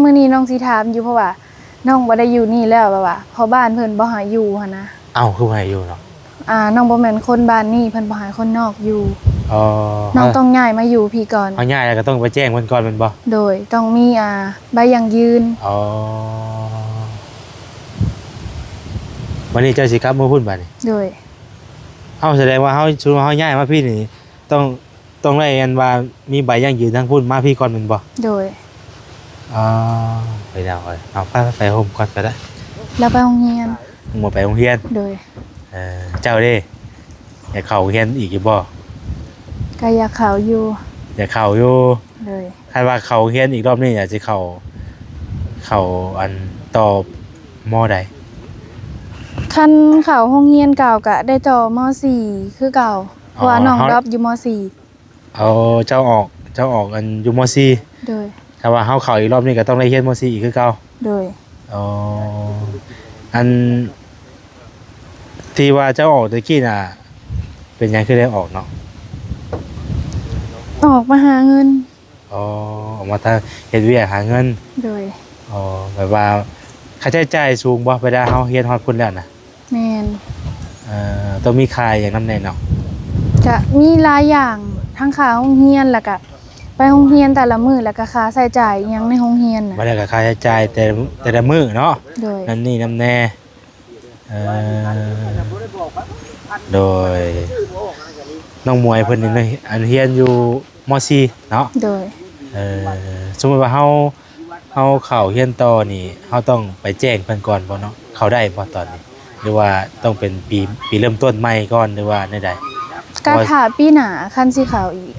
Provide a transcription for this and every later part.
ມື້ນີ້ນ້ອງຊິຖາມຢູ່ ເພາະວ່ານ້ອງບໍ່ໄດ້ຢູ່ນີ້ແລ້ວ ແບບວ່າພໍ່ບ້ານເພິ່ນບໍ່ໃຫ້ຢູ່ຫັ້ນນະ. ເອົ້າ ຄືບໍ່ໃຫ້ຢູ່ເນາະ? ອ່າ ນ້ອງບໍ່ແມ່ນຄົນບ້ານນີ້ ເພິ່ນບໍ່ໃຫ້ຄົນນອກຢູ່. ອໍ ນ້ອງຕ້ອງຍ້າຍມາຢູ່ພີ້ກ່ອນ. ເຮົາຍ້າຍແລ້ວກໍຕ້ອງໄປແຈ້ງເພິ່ນກ່ອນແມ່ນບໍ່? ໂດຍ ຕ້ອງມີ ອ່າ ໃບຢັ້ງຢືນ. ອໍ ບັດນີ້ເຈົ້າຊິກັບເມືອພຸ້ນບັດນີ້? ໂດຍ. ເອົ້າ ສະແດງວ່າເຮົາ ສົມມຸດວ່າເຮົາຍ້າຍມາພີ້ນີ້ ຕ້ອງ ຕ້ອງໄດ້ອັນວ່າມີໃບຢັ້ງຢືນທາງພຸ້ນມາພີ້ກ່ອນແມ່ນບໍ່? ໂດຍ. ອໍ ໄປແລ້ວເອີຍ ເອົາ ໄປ ໄປໂຮມກ່ອນກໍໄດ້. ລາວໄປໂຮງຮຽນ. ບໍ່ໄປໂຮງຮຽນ? ໂດຍ. ເອີ ເຈົ້າເດ້ ຢາກເຂົ້າໂຮງຮຽນອີກຢູ່ບໍ່? ກໍຢາກເຂົ້າຢູ່. ຢາກເຂົ້າຢູ່. ໂດຍ. ຄັນວ່າເຂົ້າໂຮງຮຽນອີກລອບນີ້ ຢາກຊິເຂົ້າ ເຂົ້າອັນຕໍ່ ມໍໃດ? ຄັນເຂົ້າໂຮງຮຽນເກົ່າກໍໄດ້ຕໍ່ ມໍສີ່ ຄືເກົ່າ ເພາະວ່າ ອໍ ນ້ອງ ເຮົາ ດຣອບຢູ່ ມໍສີ່. ເອົາ ເຈົ້າອອກ ເຈົ້າອອກອັນຢູ່ ມໍສີ່. ໂດຍ. ຖ້າວ່າເຮົາເຂົ້າອີກລອບນີ້ກໍຕ້ອງໄດ້ຮຽນ ມໍສີ່ ອີກຄືເກົ່າ. ໂດຍ. ອໍ ອັນທີ່ວ່າເຈົ້າອອກແຕ່ກີ້ນະ ເປັນຫຍັງຄືໄດ້ອອກເນາະ? ອອກມາຫາເງິນ. ອໍ ອອກມາທາງເຮັດວຽກຫາເງິນ. ໂດຍ. ອໍ ແບບວ່າຄ່າໃຊ້ຈ່າຍສູງບໍ່ ເວລາເຮົາຮຽນຮອດພຸ້ນແລ້ວນະ? ແມ່ນ. ເອີ ຕ້ອງມີຄ່າຫຍັງນຳແດ່ເນາະ? ກະມີຫຼາຍຢ່າງ ທັງຄ່າໂຮງຮຽນ ແລ້ວກະໄປໂຮງຮຽນແຕ່ລະມື້ ແລ້ວກະຄ່າໃຊ້ຈ່າຍອີ່ຫຍັງໃນໂຮງຮຽນນະ. ບັດນີ້ກະຄ່າໃຊ້ຈ່າຍແຕ່ ແຕ່ລະມື້ເນາະ. ໂດຍ. ນັ້ນນີ້ນຳແດ່. ເອີ ໂດຍ. ນ້ອງໝວຍເພິ່ນນີ້ ອັນຮຽນຢູ່ ມໍສີ່ ເນາະ? ໂດຍ. ເອີ ສົມມຸດວ່າເຮົາ ເຮົາເຂົ້າຮຽນຕໍ່ນີ້ ເຮົາຕ້ອງໄປແຈ້ງເພິ່ນກ່ອນບໍ່ເນາະ? ເຂົ້າໄດ້ບໍ່ຕອນນີ້ ຫຼືວ່າຕ້ອງເປັນປີ ປີເລີ່ມຕົ້ນໃໝ່ກ່ອນ ຫຼືວ່າແນວໃດ? ກະຖ້າປີໜ້າຄັນຊິເຂົ້າອີກ.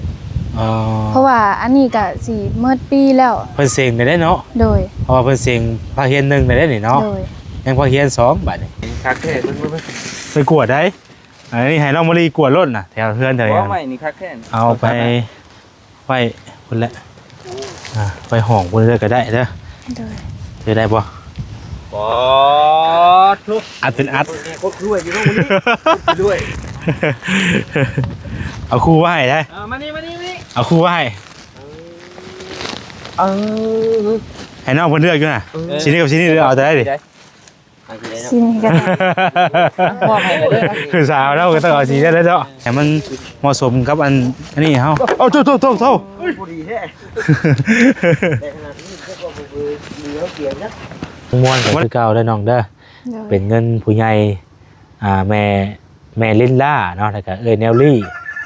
ອໍ ເພາະວ່າອັນນີ້ກະຊິໝົດປີແລ້ວ. ເພິ່ນເສັງໄດ້ເນາະ? ໂດຍ. ເພາະວ່າເພິ່ນເສັງພາກຮຽນໜຶ່ງໄດ້ນີ້ເນາະ. ໂດຍ. ຍັງພາກຮຽນສອງບາດນີ້. ຄັກແທ້ ເບິ່ງ ເບິ່ງ ເບິ່ງ ໄປກວດໄດ້. ອັນນີ້ໃຫ້ນ້ອງມະລີກວດໂລດນະ ແຖວເຮືອນແຖວຫຍັງ. ບໍ່ ໄມ້ນີ້ຄັກແທ້. ເອົາໄປໄວ້ພຸ້ນແຫຼະ ອ່າ ໄວ້ຫ້ອງພຸ້ນເລີຍກໍໄດ້ເດີ. ໂດຍ. ຖືໄດ້ບໍ່? ປອດທຸ ອັດເປັນອັດ. ໂຄດລວຍຢູ່ເນາະມື້ນີ້ ລວຍ. ເອົາຄູ່ໄວ້ໃຫ້ໄດ໋. ເອົາມານີ້ ມານີ້ ມານີ້ ເອົາຄູ່ໄວ້ໃຫ້. ເອີ ໃຫ້ນ້ອງເພິ່ນເລືອກຢູ່ນະ. ເອີ ສີນີ້ກັບສີນີ້ ເລືອກເອົາຕົວໃດດີ? ສີນີ້ກໍໄດ້. ມອບໃຫ້ເລີຍ. ຄືສາວເຮົາກໍຕ້ອງເອົາສີນັ້ນແຫຼະເນາະ ໃຫ້ມັນເໝາະສົມກັບອັນ ອັນນີ້ເຮົາ. ໂອ້ ໂທ້ໆໆໆ. ໂອ້ຍ ພໍດີແທ້. ແຕ່ຂະໜາດນີ້ເຂົາກໍບໍ່ເບື່ອເສຍງນະ. ມ່ວນກໍຄືເກົ່າເດີນ້ອງເດີ. ໂດຍ. ເປັນເງິນຜູ້ໃຫຍ່ ອ່າ ແມ່ ແມ່ລິນລາເນາະ ແລ້ວກໍເອື້ອຍແນວລີ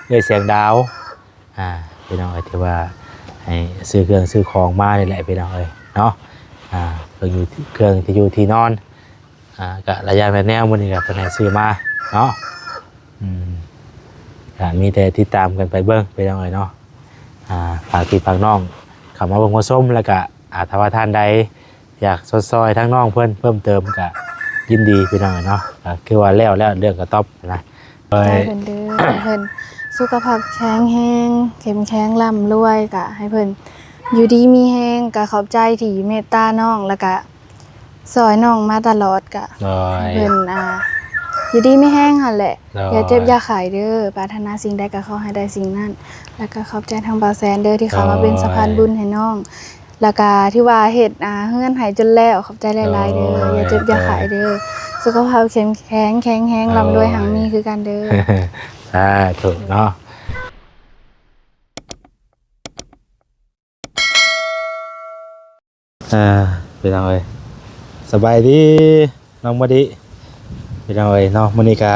ເອື້ອຍແສງດາວ. ອ່າ ພີ່ນ້ອງເອີຍ ທີ່ວ່າໃຫ້ຊື້ເຄື່ອງຊື້ຂອງມານີ້ແຫຼະ ພີ່ນ້ອງເອີຍເນາະ. ອ່າ ເຄື່ອງຢູ່ ເຄື່ອງທີ່ຢູ່ທີ່ນອນ ອ່າ ກະຫຼາຍຢ່າງຫຼາຍແນວ ມື້ນີ້ກະເພິ່ນໃຫ້ຊື້ມາເນາະ. ອືມ ກະມີແຕ່ຕິດຕາມກັນໄປເບິ່ງ ພີ່ນ້ອງເອີຍເນາະ. ອ່າ ຝາກພີ່ຝາກນ້ອງເຂົ້າມາເບິ່ງມາຊົມ ແລ້ວກະ ອ່າ ຖ້າວ່າທ່ານໃດ ຢາກຊົດຊ່ອຍທາງນ້ອງເພິ່ນເພີ່ມເຕີມກະຍິນດີ ພີ່ນ້ອງເນາະ. ກະຄືວ່າແລ້ວ ແລ້ວເລື່ອງກະຕອບນະ. ໂດຍ. ໃຫ້ເພິ່ນເດີ ໃຫ້ເພິ່ນສຸຂະພາບແຂງແຮງ ເຂັ້ມແຂງ ລ່ຳລວຍ ກະໃຫ້ເພິ່ນຢູ່ດີມີແຮງ. ກະຂອບໃຈທີ່ເມດຕານ້ອງ ແລ້ວກະຊ່ອຍນ້ອງມາຕະຫຼອດ. ກະ ໂດຍ. ໃຫ້ເພິ່ນ ອ່າ ຢູ່ດີມີແຮງຫັ້ນແຫຼະ. ໂດຍ. ຢ່າເຈັບຢ່າໄຂ້ເດີ ປາດຖະໜາສິ່ງໃດກະຂໍໃຫ້ໄດ້ສິ່ງນັ້ນ. ແລ້ວກະຂອບໃຈທາງບ່າວແຊນເດີ ທີ່ເຂົ້າມາເປັນ ໂດຍ ສະພານບຸນໃຫ້ນ້ອງ. ແລ້ວກະຖືວ່າເຮັດ ອ່າ ເຮືອນໃຫ້ຈົນແລ້ວ. ຂອບໃຈຫຼາຍໆເດີ. ໂອ້ຍ ຢ່າເຈັບຢ່າໄຂເດີ. ໂອ້ຍ ສຸຂະພາບເຂັ້ມແຂງ ແຂງແຮງ ໂອ້ຍ ລ່ຳລວຍຮັ່ງມີຄືກັນເດີ. ສາທຸເນາະ. ເອີ ພີ່ນ້ອງເອີຍ ສະບາຍດີ ນ້ອງມະດິ ພີ່ນ້ອງເອີຍເນາະ. ມື້ນີ້ກະ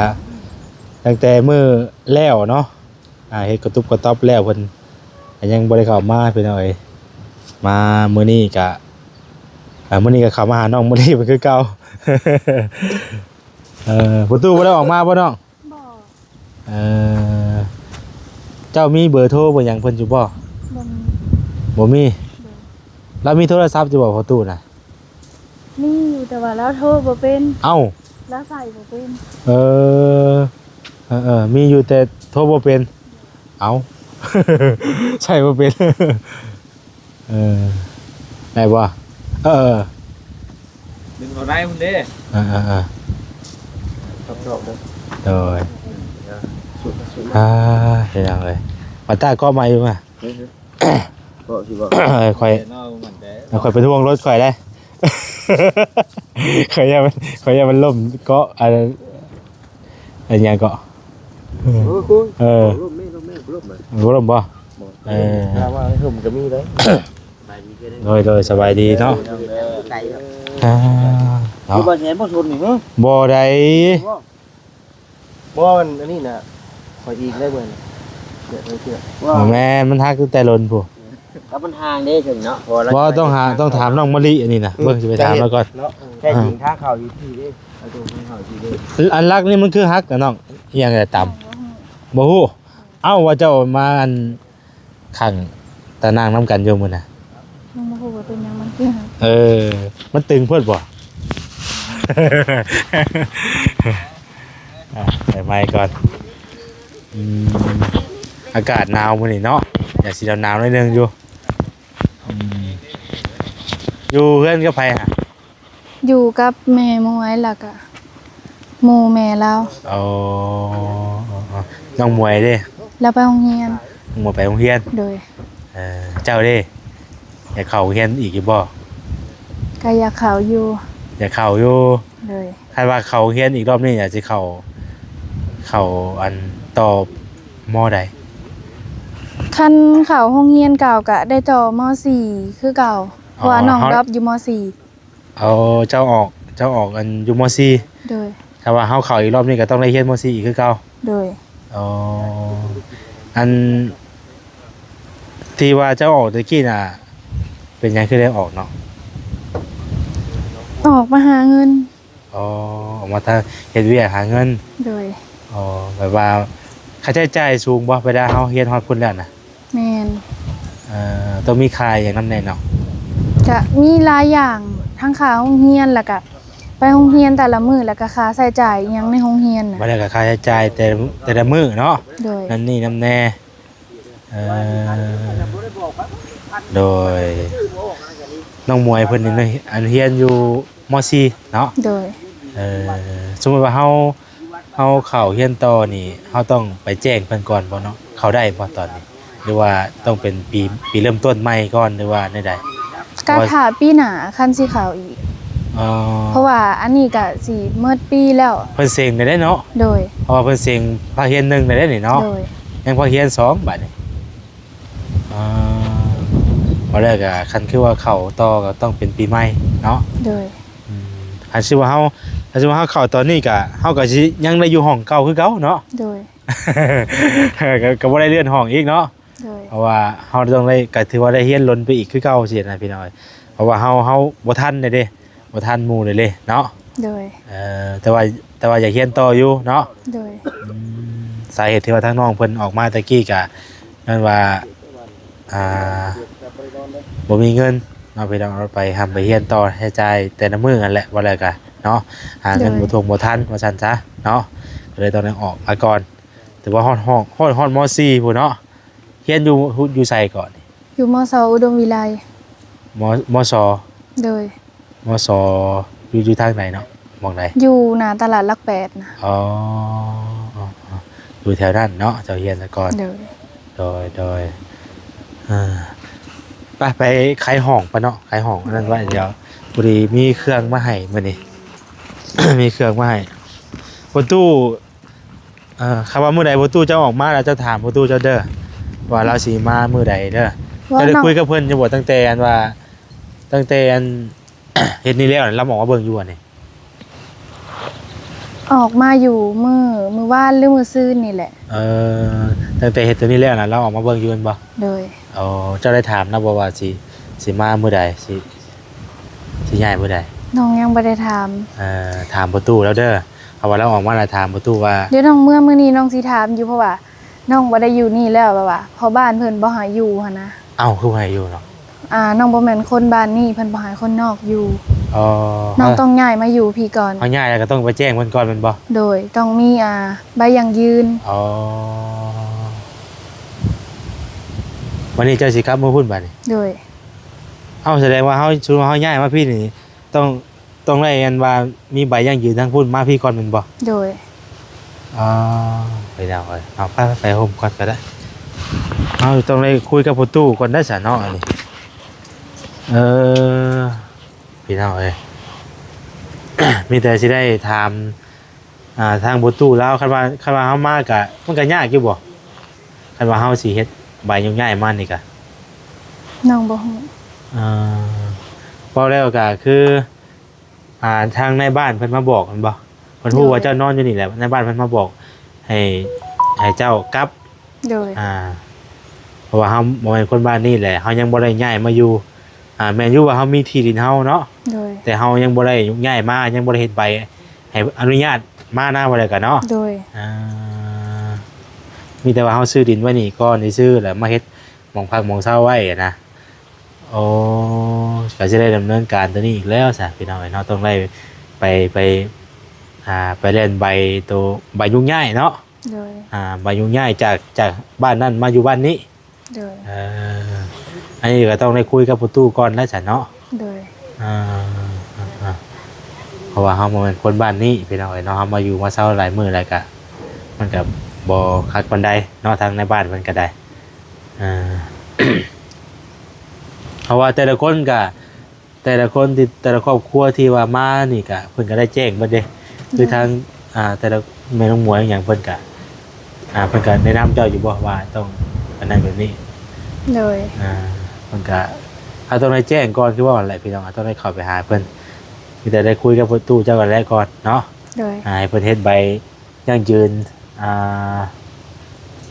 ຕັ້ງແຕ່ມື້ແລ້ວເນາະ ອ່າ ເຮັດກະຕຸບກະຕັອບແລ້ວ ເພິ່ນກະຍັງບໍ່ໄດ້ເຂົ້າມາ ພີ່ນ້ອງເອີຍ. ມາມື້ນີ້ກະ ອ່າ ມື້ນີ້ກະເຂົ້າມາຫານ້ອງມະລິເພິ່ນຄືເກົ່າ. ເອີ ປະຕູບໍ່ໄດ້ອອກມາບໍ່ນ້ອງ? ບໍ່. ເອີ ເຈົ້າມີເບີໂທເບີຫຍັງເພິ່ນຢູ່ບໍ່? ບໍ່ມີ. ບໍ່ມີ? ໂດຍ. ລາວມີໂທລະສັບຢູ່ບໍ່ ພໍ່ຕູ້ນະ? ມີຢູ່ ແຕ່ວ່າລາວໂທບໍ່ເປັນ. ເອົ້າ ລາວໃຊ້ບໍ່ເປັນ. ເອີ ເອີ ເອີ ມີຢູ່ແຕ່ໂທບໍ່ເປັນ. ເອົ້າ ໃຊ້ບໍ່ເປັນ. ເອີ ໄດ້ບໍ່? ເອີ ດຶງເອົາໄດ້ພຸ້ນເດ້. ເອີ ເອີ ເອີ ດອກໆ ເດີ. ໂດຍ. ອ່າ ພີ່ນ້ອງເອີຍ ມາຕາກໍມາຢູ່ມາ. ເອີ າະຊິເວົ້າ ເອີ ຂ້ອຍ ຂ້ອຍເປັນຫ່ວງລົດຂ້ອຍເດ້ ຂ້ອຍຢ້ານມັນ ຂ້ອຍຢ້ານມັນລົ້ມເກາະ ອັນ ອັນຫຍັງເກາະ ເອີ ເອີ ລົ້ມແມ່ ລົ້ມແມ່ ບໍ່ລົ້ມ ບໍ່ລົ້ມບໍ່? ເອີ ຖ້າວ່າໃນຮົ່ມກໍມີເດ້. ໂດຍ ໂດຍ ສະບາຍດີເນາະ ອ່າ ເນາະ ບໍ່ແມ່ນບໍ່ຊົນນີ້ ບໍ່ໄດ້ ບໍ່ ອັນນີ້ນະ ຂ້ອຍອີກໄດ້ເບິ່ງ ບໍ່ແມ່ນ ມັນຫັກຕັ້ງແຕ່ດົນພຸ້ນ ກໍມັນຫ່າງເດ້ເຖິງເນາະ ບໍ່ ຕ້ອງຫາ ຕ້ອງຖາມນ້ອງມະລິອັນນີ້ນະ ເບິ່ງຊິໄປຖາມລາວກ່ອນ ແທ້ຈິງທາງເຂົ້າຢູ່ພີ້ເດ້ ທາງເຂົ້າຢູ່ພີ້ເດ້ ອັນຫຼັກນີ້ມັນຄືຫັກນະນ້ອງ ອີຫຍັງແຫຼະຕຳ ບໍ່ຮູ້ ເອົ້າ ວ່າເຈົ້າມາອັນ ຄັ້ງຕານັ່ງນຳກັນຢູ່ມື້ນະ ຍັງບໍ່ຮູ້ວ່າເປັນຫຍັງມັນຕຶງ ເອີ ມັນຕຶງໂພດບໍ່ ອ່ະ ໃສ່ໄມກ່ອນ ອືມ ອາກາດໜາວມື້ນີ້ເນາະ ຢາກຊິໜາວໆໜ້ອຍໜຶ່ງຢູ່ ອືມ ຢູ່ເຮືອນກັບໃຜຫັ້ນ? ຢູ່ກັບແມ່ໝວຍ ແລ້ວກະໝູ່ແມ່ລາວ ອໍ ນ້ອງໝວຍເດ້? ລາວໄປໂຮງຮຽນ ນ້ອງໝວຍໄປໂຮງຮຽນ ໂດຍ ເອີ ເຈົ້າເດ້ ຢາກເຂົ້າໂຮງຮຽນອີກຢູ່ບໍ່? ກະຢາກເຂົ້າຢູ່ ຢາກເຂົ້າຢູ່ ໂດຍ ຄັນວ່າເຂົ້າໂຮງຮຽນອີກລອບນີ້ ຢາກຊິເຂົ້າ ເຂົ້າອັນຕໍ່ ມໍໃດ? ຄັນເຂົ້າໂຮງຮຽນເກົ່າກະໄດ້ຕໍ່ ມໍສີ່ ຄືເກົ່າ ເພາະວ່າ ອໍ ນ້ອງ ເຮົາ ດຣອບຢູ່ ມໍສີ່ ເອົາ ເຈົ້າອອກ ເຈົ້າອອກອັນຢູ່ ມໍສີ່ ໂດຍ ຖ້າວ່າເຮົາເຂົ້າອີກລອບນີ້ກໍຕ້ອງໄດ້ຮຽນ ມໍສີ່ ອີກຄືເກົ່າ ໂດຍ ອໍ ອັນທີ່ວ່າເຈົ້າອອກແຕ່ກີ້ນະ ເປັນຫຍັງຄືໄດ້ອອກເນາະ? ອອກມາຫາເງິນ ອໍ ອອກມາທາງເຮັດວຽກຫາເງິນ ໂດຍ ອໍ ແບບວ່າຄ່າໃຊ້ຈ່າຍສູງບໍ່ ເວລາເຮົາຮຽນຮອດພຸ້ນແລ້ວນະ? ແມ່ນ ເອີ ຕ້ອງມີຄ່າຫຍັງນຳແດ່ເນາະ? ກະມີຫຼາຍຢ່າງ ທັງຄ່າໂຮງຮຽນ ແລ້ວກະໄປໂຮງຮຽນແຕ່ລະມື້ ແລ້ວກະຄ່າໃຊ້ຈ່າຍອີ່ຫຍັງໃນໂຮງຮຽນນະ ບັດນີ້ກະຄ່າໃຊ້ຈ່າຍແຕ່ ແຕ່ລະມື້ເນາະ ໂດຍ ນັ້ນນີ້ນຳແດ່ ເອີ ໂດຍ ນ້ອງໝວຍເພິ່ນນີ້ ອັນຮຽນຢູ່ ມໍສີ່ ເນາະ ໂດຍ ເອີ ສົມມຸດວ່າເຮົາ ເຮົາເຂົ້າຮຽນຕໍ່ນີ້ ເຮົາຕ້ອງໄປແຈ້ງເພິ່ນກ່ອນບໍ່ເນາະ? ເຂົ້າໄດ້ບໍ່ຕອນນີ້ ຫຼືວ່າຕ້ອງເປັນປີ ປີເລີ່ມຕົ້ນໃໝ່ກ່ອນ ຫຼືວ່າແນວໃດ? ກະຖ້າປີໜ້າຄັນຊິເຂົ້າອີກ ອໍ ເພາະວ່າອັນນີ້ກະຊິໝົດປີແລ້ວ ເພິ່ນເສັງໄດ້ເນາະ ໂດຍ ເພາະວ່າເພິ່ນເສັງພາກຮຽນໜຶ່ງໄດ້ນີ້ເນາະ ໂດຍ ຍັງພາກຮຽນສອງບາດນີ້ ອ່າ ບໍ່ແລ້ວກະຄັນຄືວ່າເຂົ້າຕໍ່ກໍຕ້ອງເປັນປີໃໝ່ເນາະ ໂດຍ ອືມ ຄັນຊິວ່າເຮົາ ຄັນຊິວ່າເຮົາເຂົ້າຕອນນີ້ກະ ເຮົາກໍຊິຍັງໄດ້ຢູ່ຫ້ອງເກົ່າຄືເກົ່າເນາະ ໂດຍ ກໍ ກໍບໍ່ໄດ້ເລື່ອນຫ້ອງອີກເນາະ ໂດຍ ເພາະວ່າເຮົາຕ້ອງໄດ້ ກໍຖືວ່າໄດ້ຮຽນລົ້ນໄປອີກຄືເກົ່າຊີ້ນະພີ່ນ້ອງ ເພາະວ່າເຮົາ ເຮົາບໍ່ທັນເດ້ ບໍ່ທັນໝູ່ເດ້ເນາະ ໂດຍ ເອີ ແຕ່ວ່າ ແຕ່ວ່າຢາກຮຽນຕໍ່ຢູ່ເນາະ ໂດຍ ອືມ ສາເຫດທີ່ວ່າທາງນ້ອງເພິ່ນອອກມາແຕ່ກີ້ກະ ຍ້ອນວ່າ ອ່າ ບໍ່ມີເງິນເນາະ ໄປເນາະ ໄປຮ່ຳໄປຮຽນຕໍ່ ໃຊ້ຈ່າຍແຕ່ລະມື້ຫັ້ນແຫຼະ ວ່າແລ້ວກະເນາະ ຫາເງິນ ໂດຍ ບໍ່ທົ່ງບໍ່ທັນວ່າຊັ້ນຊະເນາະ ກໍເລີຍຕ້ອງໄດ້ອອກມາກ່ອນ ຖືວ່າຮອດຫ້ອງ ຮອດ ຮອດ ມໍສີ່ ພຸ້ນເນາະ ຮຽນຢູ່ ຢູ່ໃສເກາະນີ້? ຢູ່ ມສ ອຸດົມວິໄລ ມ ມສ ໂດຍ ມສ ຢູ່ ຢູ່ທາງໃດເນາະ? ໝ່ອງໃດ? ຢູ່ໜ້າຕະຫຼາດຫຼັກແປດນະ ອໍ ຢູ່ແຖວນັ້ນເນາະ ເຈົ້າຮຽນແຕ່ກ່ອນ ໂດຍ ໂດຍ ໂດຍ ເອີ ໄປ ໄປຂາຍຫ້ອງປະເນາະ ຂາຍຫ້ອງອັນນັ້ນໄວ້ ດຽວພໍດີມີເຄື່ອງມາໃຫ້ມື້ນີ້ ມີເຄື່ອງມາໃຫ້ ພໍ່ຕູ້ ເອີ ຄັນວ່າມື້ໃດພໍ່ຕູ້ເຈົ້າອອກມາແລ້ວ ເຈົ້າຖາມພໍ່ຕູ້ເຈົ້າເດີ ວ່າລາວຊິມາມື້ໃດເດີ ເຈົ້າໄດ້ຄຸຍກັບເພິ່ນຢູ່ບໍ່ ຕັ້ງແຕ່ອັນວ່າ ຕັ້ງແຕ່ອັນ ເຮັດນີ້ແລ້ວ ລາວອອກມາເບິ່ງຢູ່ບໍ່ນີ້? ອອກມາຢູ່ມື້ ມື້ວານ ຫຼື ມື້ຊືນນີ້ແຫຼະ ເອີ ຕັ້ງແຕ່ເຮັດຕົວນີ້ແລ້ວນະ ລາວອອກມາເບິ່ງຢູ່ແມ່ນບໍ່? ໂດຍ ເອີ ເຈົ້າໄດ້ຖາມລາວບໍ່ວ່າຊິ ຊິມາມື້ໃດ ຊິ ຊິຍ້າຍມື້ໃດ? ນ້ອງຍັງບໍ່ໄດ້ຖາມ ເອີ ຖາມພໍ່ຕູ້ລາວເດີ ເພາະວ່າລາວອອກມາລະຖາມພໍ່ຕູ້ວ່າ ດຽວນ້ອງເມືອມື້ນີ້ນ້ອງຊິຖາມຢູ່ ເພາະວ່ານ້ອງບໍ່ໄດ້ຢູ່ນີ້ແລ້ວ ແບບວ່າພໍ່ບ້ານເພິ່ນບໍ່ໃຫ້ຢູ່ຫັ້ນນະ ເອົ້າ ຄືບໍ່ໃຫ້ຢູ່ເນາະ? ອ່າ ນ້ອງບໍ່ແມ່ນຄົນບ້ານນີ້ ເພິ່ນບໍ່ໃຫ້ຄົນນອກຢູ່ ອໍ ນ້ອງຕ້ອງຍ້າຍມາຢູ່ພີ້ກ່ອນ ເຮົາຍ້າຍແລ້ວກໍຕ້ອງໄປແຈ້ງເພິ່ນກ່ອນແມ່ນບໍ່? ໂດຍ ຕ້ອງມີ ອ່າ ໃບຢັ້ງຢືນ ອໍ ບັດນີ້ເຈົ້າຊິກັບເມືອພຸ້ນບັດນີ້? ໂດຍ ເອົ້າ ສະແດງວ່າເຮົາ ສົມມຸດວ່າເຮົາຍ້າຍມາພີ້ນີ້ ຕ້ອງ ຕ້ອງໄດ້ອັນວ່າມີໃບຢັ້ງຢືນທາງພຸ້ນມາພີ້ກ່ອນແມ່ນບໍ່? ໂດຍ ອໍ ໄປດາວເອີຍ ເອົາ ໄປ ໄປໂຮມກ່ອນກໍໄດ້ ເຮົາຕ້ອງໄດ້ຄຸຍກັບພໍ່ຕູ້ກ່ອນໄດ໋ຊະເນາະ ອັນນີ້. ເອີ ພີ່ນ້ອງເອີຍ ມີແຕ່ຊິໄດ້ຖາມ ອ່າ ທາງພໍ່ຕູ້ລາວ ຄັນວ່າ ຄັນວ່າເຮົາມາກະ ມັນກະຍາກຢູ່ບໍ່ ຄັນວ່າເຮົາຊິເຮັດໃບໂຍກຍ້າຍມານີ້ກະ? ນ້ອງບໍ່ຮູ້. ເອີ ເວົ້າແລ້ວກະຄື ອ່າ ທາງນາຍບ້ານເພິ່ນມາບອກແມ່ນບໍ່? ເພິ່ນຮູ້ວ່າເຈົ້ານອນຢູ່ນີ້ແຫຼະ ນາຍບ້ານເພິ່ນມາບອກໃຫ້ ໃຫ້ເຈົ້າກັບ. ໂດຍ ອ່າ ເພາະວ່າເຮົາບໍ່ແມ່ນຄົນບ້ານນີ້ແຫຼະ ເຮົາຍັງບໍ່ໄດ້ຍ້າຍມາຢູ່ ອ່າ ແມ່ນຢູ່ວ່າເຮົາມີທີ່ດິນເຮົາເນາະ ໂດຍ ແຕ່ເຮົາຍັງບໍ່ໄດ້ໂຍກຍ້າຍມາ ຍັງບໍ່ໄດ້ເຮັດໃບໃຫ້ອະນຸຍາດມານະ ວ່າແລ້ວກະເນາະ. ໂດຍ ອ່າ ມີແຕ່ວ່າເຮົາຊື້ດິນໄວ້ນີ້ກ່ອນຊື່ໆ ແລ້ວມາເຮັດໝ່ອງພັກໝ່ອງເຊົາໄວ້ນະ. ໂອ້ ກະຊິໄດ້ດຳເນີນການໂຕນີ້ອີກແລ້ວຊະ ພີ່ນ້ອງເອີຍເນາະ ຕ້ອງໄດ້ໄປ ໄປ ອ່າ ໄປແລ່ນໃບໂຕ ໃບໂຍກຍ້າຍເນາະ. ໂດຍ ອ່າ ໃບໂຍກຍ້າຍຈາກ ຈາກບ້ານນັ້ນມາຢູ່ບ້ານນີ້. ໂດຍ ເອີ ອັນນີ້ກະຕ້ອງໄດ້ຄຸຍກັບພໍ່ຕູ້ກ່ອນແຫຼະຊະເນາະ. ໂດຍ ອ່າ ເພາະວ່າເຮົາບໍ່ແມ່ນຄົນບ້ານນີ້ ພີ່ນ້ອງເອີຍເນາະ ເຮົາມາຢູ່ມາເຊົາຫຼາຍມື້ແລ້ວກະ ມັນກະບໍ່ຄັກປານໃດເນາະ ທາງນາຍບ້ານເພິ່ນກະໄດ້. ອ່າ ເພາະວ່າແຕ່ລະຄົນກະ ແຕ່ລະຄົນທີ່ ແຕ່ລະຄອບຄົວທີ່ວ່າມານີ້ກະ ເພິ່ນກະໄດ້ແຈ້ງເບິດເດ້ ຄື ໂດຍ ທາງ ອ່າ ແຕ່ລະແມ່ນ້ອງໝວຍຫຍັງເພິ່ນກະ ອ່າ ເພິ່ນກະແນະນຳເຈົ້າຢູ່ບໍ່ວ່າຕ້ອງອັນນັ້ນແບບນີ້? ໂດຍ ອ່າ ເພິ່ນກະ ເຮົາຕ້ອງໄດ້ແຈ້ງກ່ອນ ຄືເວົ້າຫັ້ນແຫຼະພີ່ນ້ອງ ເຮົາຕ້ອງໄດ້ເຂົ້າໄປຫາເພິ່ນ ມີແຕ່ໄດ້ຄຸຍກັບພໍ່ຕູ້ເຈົ້າຫັ້ນແຫຼະກ່ອນເນາະ. ໂດຍ ອ່າ ໃຫ້ເພິ່ນເຮັດໃບ ຢັ້ງຢືນ ອ່າ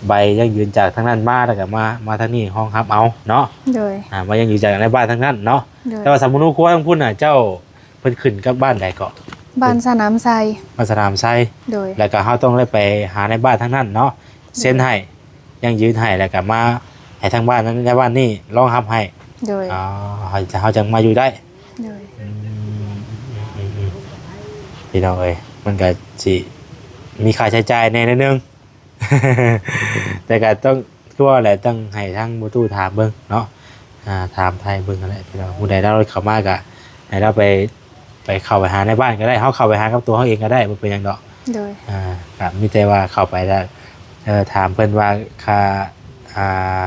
ໃບຢັ້ງຢືນຈາກທາງນັ້ນມາ ແລ້ວກະມາ ມາທາງນີ້ຮອງຮັບເອົາເນາະ. ໂດຍ ອ່າ ມາຢັ້ງຢືນຈາກໃນບ້ານທາງນັ້ນເນາະ. ໂດຍ ແຕ່ວ່າສາມະນູຄົວທາງພຸ້ນນະ ເຈົ້າ ເພິ່ນຂຶ້ນກັບບ້ານໃດເກາະ? ບ້ານສະໜາມໄຊ. ບ້ານສະໜາມໄຊ. ໂດຍ ແລ້ວກະເຮົາຕ້ອງໄດ້ໄປຫາໃນບ້ານທາງນັ້ນເນາະ ໂດຍ ເຊັນໃຫ້ ຢັ້ງຢືນໃຫ້ ແລ້ວກະມາໃຫ້ທາງບ້ານນັ້ນ ໃນບ້ານນີ້ຮອງຮັບໃຫ້. ໂດຍ ອໍ ເຮົາ ເຮົາຈັ່ງມາຢູ່ໄດ້. ໂດຍ ອືມ ພີ່ນ້ອງເອີຍ ມັນກະຊິມີຄ່າໃຊ້ຈ່າຍແດ່ໜ້ອຍໜຶ່ງ ແຕ່ກະຕ້ອງ ຄືວ່າແຫຼະ ຕ້ອງໃຫ້ທາງພໍ່ຕູ້ຖາມເບິ່ງເນາະ ອ່າ ຖາມໄຖ່ເບິ່ງຫັ້ນແຫຼະພີ່ນ້ອງ ຜູ້ໃດລາວເຂົ້າມາກະໃຫ້ລາວໄປ ໄປເຂົ້າໄປຫາໃນບ້ານກະໄດ້ ເຮົາເຂົ້າໄປຫາກັບຕົວເຮົາເອງກະໄດ້ ບໍ່ເປັນຫຍັງດອກ. ໂດຍ ອ່າ ກະມີແຕ່ວ່າເຂົ້າໄປແລ້ວ ເອີ ຖາມເພິ່ນວ່າຄ່າ ອ່າ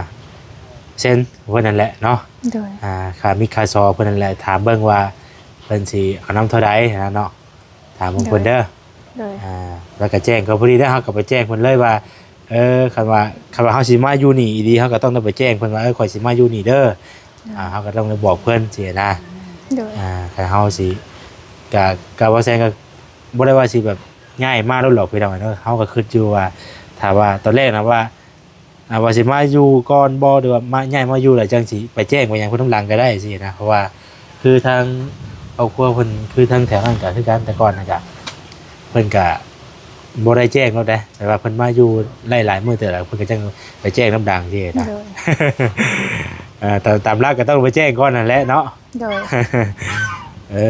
ເຊັນເພິ່ນນັ້ນແຫຼະເນາະ. ໂດຍ ອ່າ ຄ່າມິດຄ່າຊໍເພິ່ນນັ້ນແຫຼະ ຖາມເບິ່ງວ່າເພິ່ນຊິເອົານຳເທົ່າໃດຫັ້ນນະເນາະ ຖາມເບິ່ງເພິ່ນເດີ. ໂດຍ ອ່າ ແລ້ວກະແຈ້ງ ກະພໍດີເດ້ ເຮົາກະໄປແຈ້ງເພິ່ນເລີຍວ່າ ເອີ ຄັນວ່າ ຄັນວ່າເຮົາຊິມາຢູ່ນີ້ອີ່ຫຼີ ເຮົາກະຕ້ອງໄດ້ໄປແຈ້ງເພິ່ນວ່າ ເອີ ຂ້ອຍຊິມາຢູ່ນີ້ເດີ. ໂດຍ ອ່າ ເຮົາກະຕ້ອງໄດ້ບອກເພິ່ນຊີ້ນະ. ໂດຍ ອ່າ ຄັນເຮົາຊິ ກະ ກະບໍ່ແຊງ ກະບໍ່ໄດ້ວ່າຊິແບບຍ້າຍມາໂລດດອກພີ່ນ້ອງເອີຍເນາະ ເຮົາກະຄຶດຢູ່ວ່າ ຖ້າວ່າຕອນແລກນະວ່າ ອ່າ ວ່າຊິມາຢູ່ກ່ອນບໍ່ ຫຼືວ່າມາ ຍ້າຍມາຢູ່ແລ້ວຈັ່ງຊິໄປແຈ້ງໄປຫຍັງເພິ່ນນຳຫຼັງກະໄດ້ຊີ້ນະ ເພາະວ່າຄືທາງຄອບຄົວເພິ່ນ ຄືທາງແຖວນັ້ນກະຄືກັນ ແຕ່ກ່ອນຫັ້ນກະ ເພິ່ນກະບໍ່ໄດ້ແຈ້ງໂລດເດ້ ແຕ່ວ່າເພິ່ນມາຢູ່ໄດ້ຫຼາຍມື້ເຕີບແລ້ວ ເພິ່ນກະຈັ່ງໄປແຈ້ງນຳຫຼັງຊີ້ນະ. ໂດຍ ເອີ ຕາມ ຕາມຫຼັກກະຕ້ອງໄປແຈ້ງກ່ອນຫັ້ນແຫຼະເນາະ. ໂດຍ ເອີ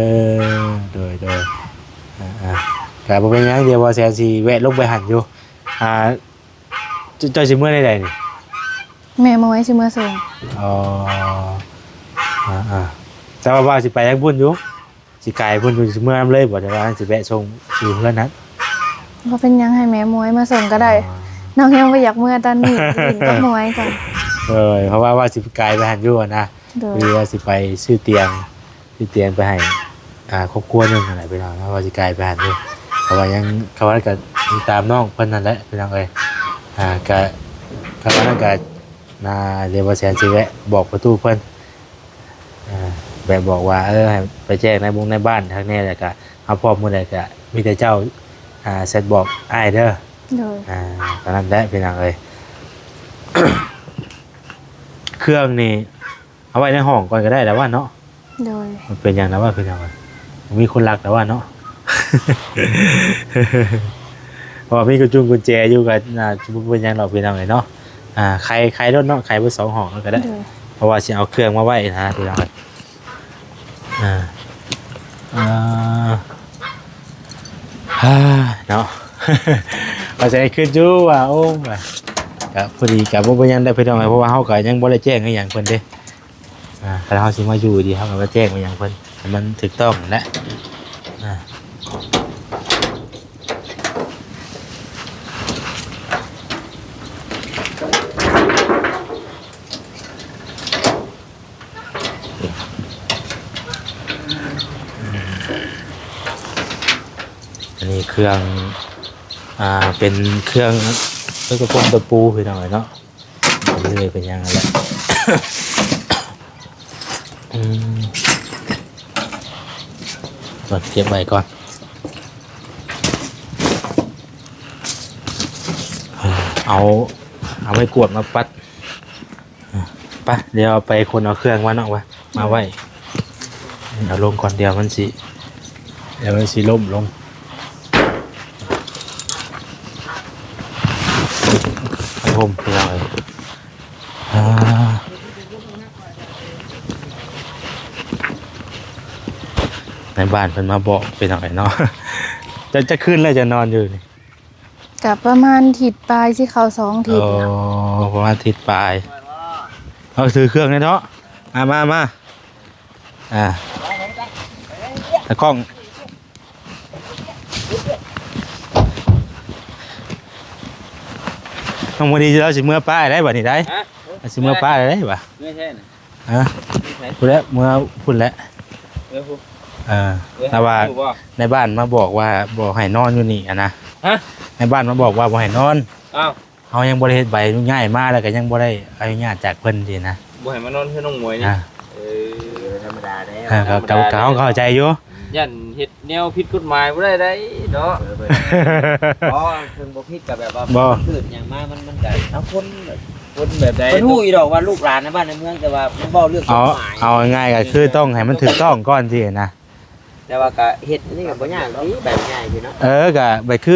ໂດຍ ໂດຍ ອ່າ ກະບໍ່ເປັນຫຍັງ ດຽວບ່າວແສນຊິແວະລົງໄປຫັ້ນຢູ່ ອ່າ ເຈົ້າ ເຈົ້າຊິເມືອແນວໃດນີ້? ແມ່ໝວຍຊິເມືອສົ່ງ. ອໍ ອ່າໆ ແຕ່ວ່າ ວ່າຊິໄປທາງພຸ້ນຢູ່ ຊິກາຍພຸ້ນຢູ່ ຊິເມືອນຳເລີຍບໍ່ ຫຼືວ່າຊິແວະສົ່ງຢູ່ເຮືອນຫັ້ນ? ບໍ່ເປັນຫຍັງ ໃຫ້ແມ່ໝວຍມາສົ່ງກະໄດ້. ອໍ ນ້ອງຍັງບໍ່ຢາກເມືອຕອນນີ້ ຫຼິ້ນກັບໝວຍກ່ອນ. ໂດຍ ເພາະວ່າ ວ່າຊິກາຍໄປຫັ້ນຢູ່ຫັ້ນນະ. ໂດຍ ຄືວ່າຊິໄປຊື້ຕຽງ ຊື້ຕຽງໄປໃຫ້ ອ່າ ຄອບຄົວໜຶ່ງຫັ້ນແຫຼະພີ່ນ້ອງ ເຮົາວ່າຊິກາຍໄປຫັ້ນຢູ່ ເພາະວ່າຍັງ ເຂົາວ່າກະຕິດຕາມນ້ອງເພິ່ນຫັ້ນແຫຼະພີ່ນ້ອງເອີຍ. ອ່າ ກະ ເຂົາວ່ານັ້ນກະ ນາ ດຽວບ່າວແສນຊິແວະບອກປະຕູເພິ່ນ ອ່າ ແບບບອກວ່າ ເອີ ໃຫ້ໄປແຈ້ງນາຍບົງນາຍບ້ານທາງແນ່ ແລ້ວກະເຮົາພ້ອມມື້ໃດກະມີແຕ່ເຈົ້າ ອ່າ ແຊັດບອກອ້າຍເດີ. ໂດຍ ອ່າ ຕາມນັ້ນແຫຼະພີ່ນ້ອງເອີຍ. ເຄື່ອງນີ້ ເອົາໄວ້ໃນຫ້ອງກ່ອນກະໄດ້ລະວ່າເນາະ. ໂດຍ ມັນເປັນຫຍັງລະວ່າພີ່ນ້ອງເອີຍ ບໍ່ມີຄົນລັກລະວ່າເນາະ. ເພາະວ່າມີກຸນຈຸງກຸນແຈຢູ່ກະ ອ່າ ບໍ່ເປັນຫຍັງດອກພີ່ນ້ອງເອີຍເນາະ. ອ່າ ໄຂ ໄຂໂລດເນາະ ໄຂເບິດສອງຫ້ອງໂລດກະໄດ້. ໂດຍ ເພາະວ່າຊິເອົາເຄື່ອງມາໄວ້ຫັ້ນນະພີ່ນ້ອງເອີຍ. ອ່າ ອ່າ ເນາະ ວ່າຊິໃຫ້ຄຶດຢູ່ວ່າ ໂອ້ ກະພໍດີ ກະບໍ່ເປັນຫຍັງເດີພີ່ນ້ອງເອີຍ ເພາະວ່າເຮົາກະຍັງບໍ່ໄດ້ແຈ້ງອີ່ຫຍັງເພິ່ນເດ້. ອ່າ ຄັນເຮົາຊິມາຢູ່ດີ ເຮົາກະມາແຈ້ງມາຫຍັງເພິ່ນໃຫ້ມັນຖືກຕ້ອງຫັ້ນແຫຼະ. ອ່າ. ມີເຄື່ອງ ອ່າ ເປັນເຄື່ອງ ເປັນກະປົມຕະປູພີ່ນ້ອງເອີຍເນາະ. ເລື່ອຍເປັນຫຍັງຫັ້ນແຫຼະ ອືມ ກ່ອນ ເກັບໄວ້ກ່ອນ ເອົາ ເອົາໄມ້ກວດມາປັດ. ໄປ ດຽວໄປຂົນເອົາເຄື່ອງມາເນາະ ວ່າມາໄວ້ ເອົາລົງກ່ອນ ດຽວມັນຊິ ດຽວມັນຊິລົ້ມລົງ ໄປຮົ່ມ ພີ່ນ້ອງເອີຍ. ອ່າ ນາຍບ້ານເພິ່ນມາບອກ ພີ່ນ້ອງເອີຍເນາະ. ຈັກ ຈັກຄືນແລ້ວຈະນອນຢູ່ນີ້? ກະປະມານທິດປາຍ ຊິເຂົ້າສອງທິດແລ້ວ. ອໍ ປະມານທິດປາຍ. ເອົາ ຖືເຄື່ອງແດ່ເນາະ. ອ່າ ມາ ມາ ອ່າ ຕາກ້ອງ ນ້ອງມະລີລາວຊິເມືອປ້າໄດ້ບັດນີ້ໄດ໋. ຮະ? ລາວຊິເມືອປ້າໄດ້ບັດ ເມືອແທ້ນະ. ຮະ? ເມືອໃສ? ພຸ້ນແຫຼະ ເມືອພຸ້ນແຫຼະ ເມືອພຸ້ນ. ເອີ ແຕ່ວ່ານາຍບ້ານມາບອກວ່າບໍ່ໃຫ້ນອນຢູ່ນີ້ຫັ້ນນະ. ຮະ? ນາຍບ້ານມາບອກວ່າບໍ່ໃຫ້ນອນ. ອ້າວ ເຮົາຍັງບໍ່ໄດ້ເຮັດໃບຍ້າຍມາ ແລ້ວກໍຍັງບໍ່ໄດ້ອະນຸຍາດຈາກເພິ່ນຊີ້ນະ. ບໍ່ໃຫ້ມານອນເຮືອນນ້ອງໝວຍນີ້. ອ່າ ເອີ ທຳມະດາແລ້ວ. ເອີ ກໍ ທຳມະດາ ກໍ ກໍເຮົາກໍເຂົ້າໃຈຢູ່. ຢ້ານເຮັດແນວຜິດກົດໝາຍບໍ່ໄດ້ໄດ໋ເນາະ. ເອີ ເພິ່ນ ບໍ່ ເພິ່ນບໍ່ຜິດກໍແບບວ່າ ບໍ່ ມັນເກີດຫຍັງມາ ມັນ ມັນກໍ ເອົາຄົນ ຄົນແບບໃດ ເພິ່ນຮູ້ຢູ່ດອກວ່າລູກຫຼານໃນບ້ານໃນເມືອງ ແຕ່ວ່າມັນເວົ້າເລື່ອງ ເອົາ ກົດໝາຍ ເອົາງ່າຍໆ ກໍຄືຕ້ອງໃຫ້ມັນຖືກຕ້ອງກ່ອນຊີ້ນະ. ແຕ່ວ່າກະເຮັດນີ້ກໍບໍ່ຍາກເດ້ ໃບໃຫຍ່ຢູ່ເນາະ. ເອີ ກະໃບ ຄື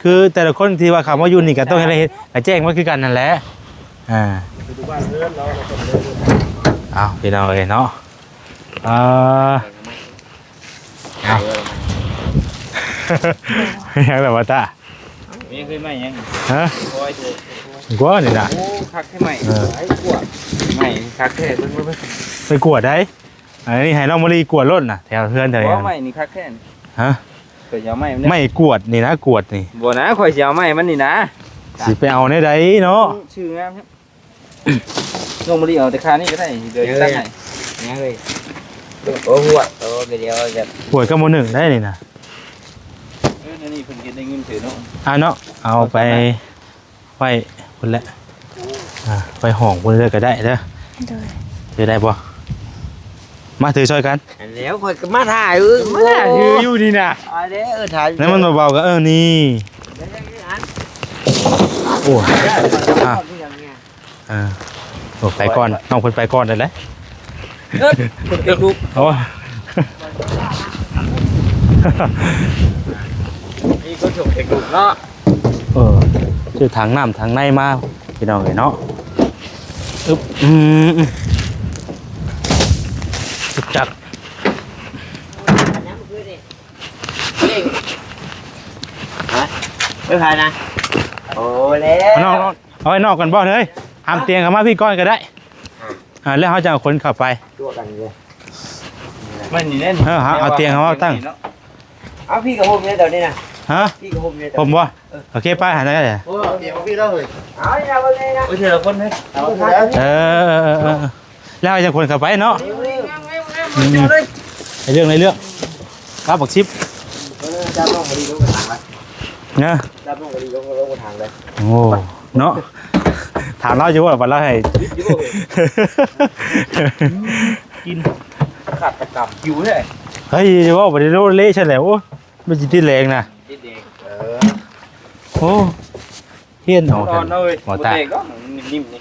ຄືແຕ່ລະຄົນທີ່ວ່າເຂົ້າມາຢູ່ນີ້ກໍຕ້ອງເຮັດ ໃຫ້ເຮັດ ໃຫ້ແຈ້ງໄວ້ຄືກັນນັ້ນແຫຼະ. ອ່າ ເອົາ ພີ່ນ້ອງເອີຍເນາະ. ອ່າ ເອົາ ຍັງແລ້ວວ່າຕາ ມີຄືໄມ້ຫຍັງ? ຮະ? ໂອ້ຍ ກວ່ານີ້ນະ. ໂອ້ ຄັກແທ້ໄມ້. ເອີ ໄມ້ກວດ ໄມ້ຄັກແທ້ ເບິ່ງ ເບິ່ງ ເບິ່ງ ໄມ້ກວດໄດ໋. ອັນນີ້ໃຫ້ນ້ອງມະລີກວດໂລດນະ ແຖວເຮືອນແຖວຫຍັງ. ບໍ່ ໄມ້ນີ້ຄັກແທ້. ຮະ? ຂ້ອຍຊິເອົາໄມ້ມັນເດ້ ໄມ້ກວດນີ້ນະ ກວດນີ້. ບໍ່ນະ ຂ້ອຍຊິເອົາໄມ້ມັນນີ້ນະ. ຊິໄປເອົາແນວໃດເນາະ? ຊື່ງາມແທ້. ນ້ອງມະລີເອົາແຕ່ຄານີ້ກໍໄດ້ ດຽວຊິຕັດໃຫ້. ຍັງເລີຍ ໂອ້ ຫວດ ໂອ້ ໄປດຽວຈະ ຫວດກໍບໍ່ໜຶ້ງໄດ້ນີ້ນະ. ເອີ ອັນນີ້ເພິ່ນເຮັດໄດ້ເງິນເຕີເນາະ. ອ່າເນາະ ເອົາໄປ ໄວ້ພຸ້ນແຫຼະ. ອ່າ ໄວ້ຫ້ອງພຸ້ນເລີຍກໍໄດ້ເດີ. ໂດຍ ຖືໄດ້ບໍ່? ມາຖືຊ່ອຍກັນ. ອັນແລ້ວຂ້ອຍກໍມາຖ່າຍ ເອີ ມາຖືຢູ່ນີ້ນະ. ອັນແລ້ວ ເອີ ຖ່າຍ ແລ້ວມັນເບົາໆ ກໍ ເອີ ນີ້. ໂອ້ຍ ອ່າ ເອີ ໂອ້ ໄປກ່ອນ ນ້ອງເພິ່ນໄປກ່ອນໄດ້ແຫຼະ. ເອີ ຄົນເປັນລູກ ໂອ້ ມີຄົນສົ່ງເດັກລູກເນາະ. ເອີ ຊື້ຖັງນ້ຳຖັງໃນມາ ພີ່ນ້ອງເອີຍເນາະ. ອຶບ ອືມ ອືມ ອຶບ ຈັກ ຮະ? ໄປໃຜນະ? ໂອ້ ແລ້ວ ເອົານອກ ເອົາໄວ້ນອກກ່ອນບໍ່ເຮີ້ຍ? ຫາມຕຽງເຂົ້າມາພີ້ກ່ອນກໍໄດ້. ອ່າ ແລ້ວເຮົາຈະເອົາຄົນເຂົ້າໄປ. ຕົວະກັນເລີຍ ມັນນີ້ແຫຼະ. ເອີ ເອົາຕຽງເຮົາຕັ້ງ. ເອົາພີ້ກັບຫົ່ມເລີຍຕອນນີ້ນະ. ຮະ? ພີ້ກັບຫົ່ມເລີຍຕອນນີ້ ຫົ່ມບໍ່? ເອີ ໂອເຄ ໄປຫານັ້ນເລີຍ. ໂອ້ ເອົາພີ້ເລີຍ ເອົາພີ້ເລີຍ ເອີ ເອົາທີລະຄົນເລີຍ. ເອົາ ເອີ ເອີ ເອີ ເອີ ແລ້ວໃຫ້ຈັກຄົນເຂົ້າໄປເນາະ. ໃນເລື່ອງ ໃນເລື່ອງ ກັບບັກຊິບ. ເອີ ຈັບນ້ອງບໍ່ດີລົງກະຖາງລະ ນະ ຈັບນ້ອງບໍ່ດີລົງ ລົງກະຖາງເລີຍ. ໂອ້ ເນາະ ຖາມລາວຢູ່ວ່າບັດລາວໃຫ້ ຢູ່ບໍ່ເຮີ້ຍ? ກິນ ຄາດຕະກຳ ຫິວແທ້. ເຮີ້ຍ ຢ່າເວົ້າ ບໍ່ໄດ້ໂລເລຊັ້ນແຫຼະ. ໂອ້ ມັນຊິຕິດແຮງນະ ຕິດແຮງ. ເອີ ໂອ້ ຮຽນເອົາ ອ່ອນເນາະເວີຍ ບໍ່ແຕກດອກ ນີ້ມໆ ນີ້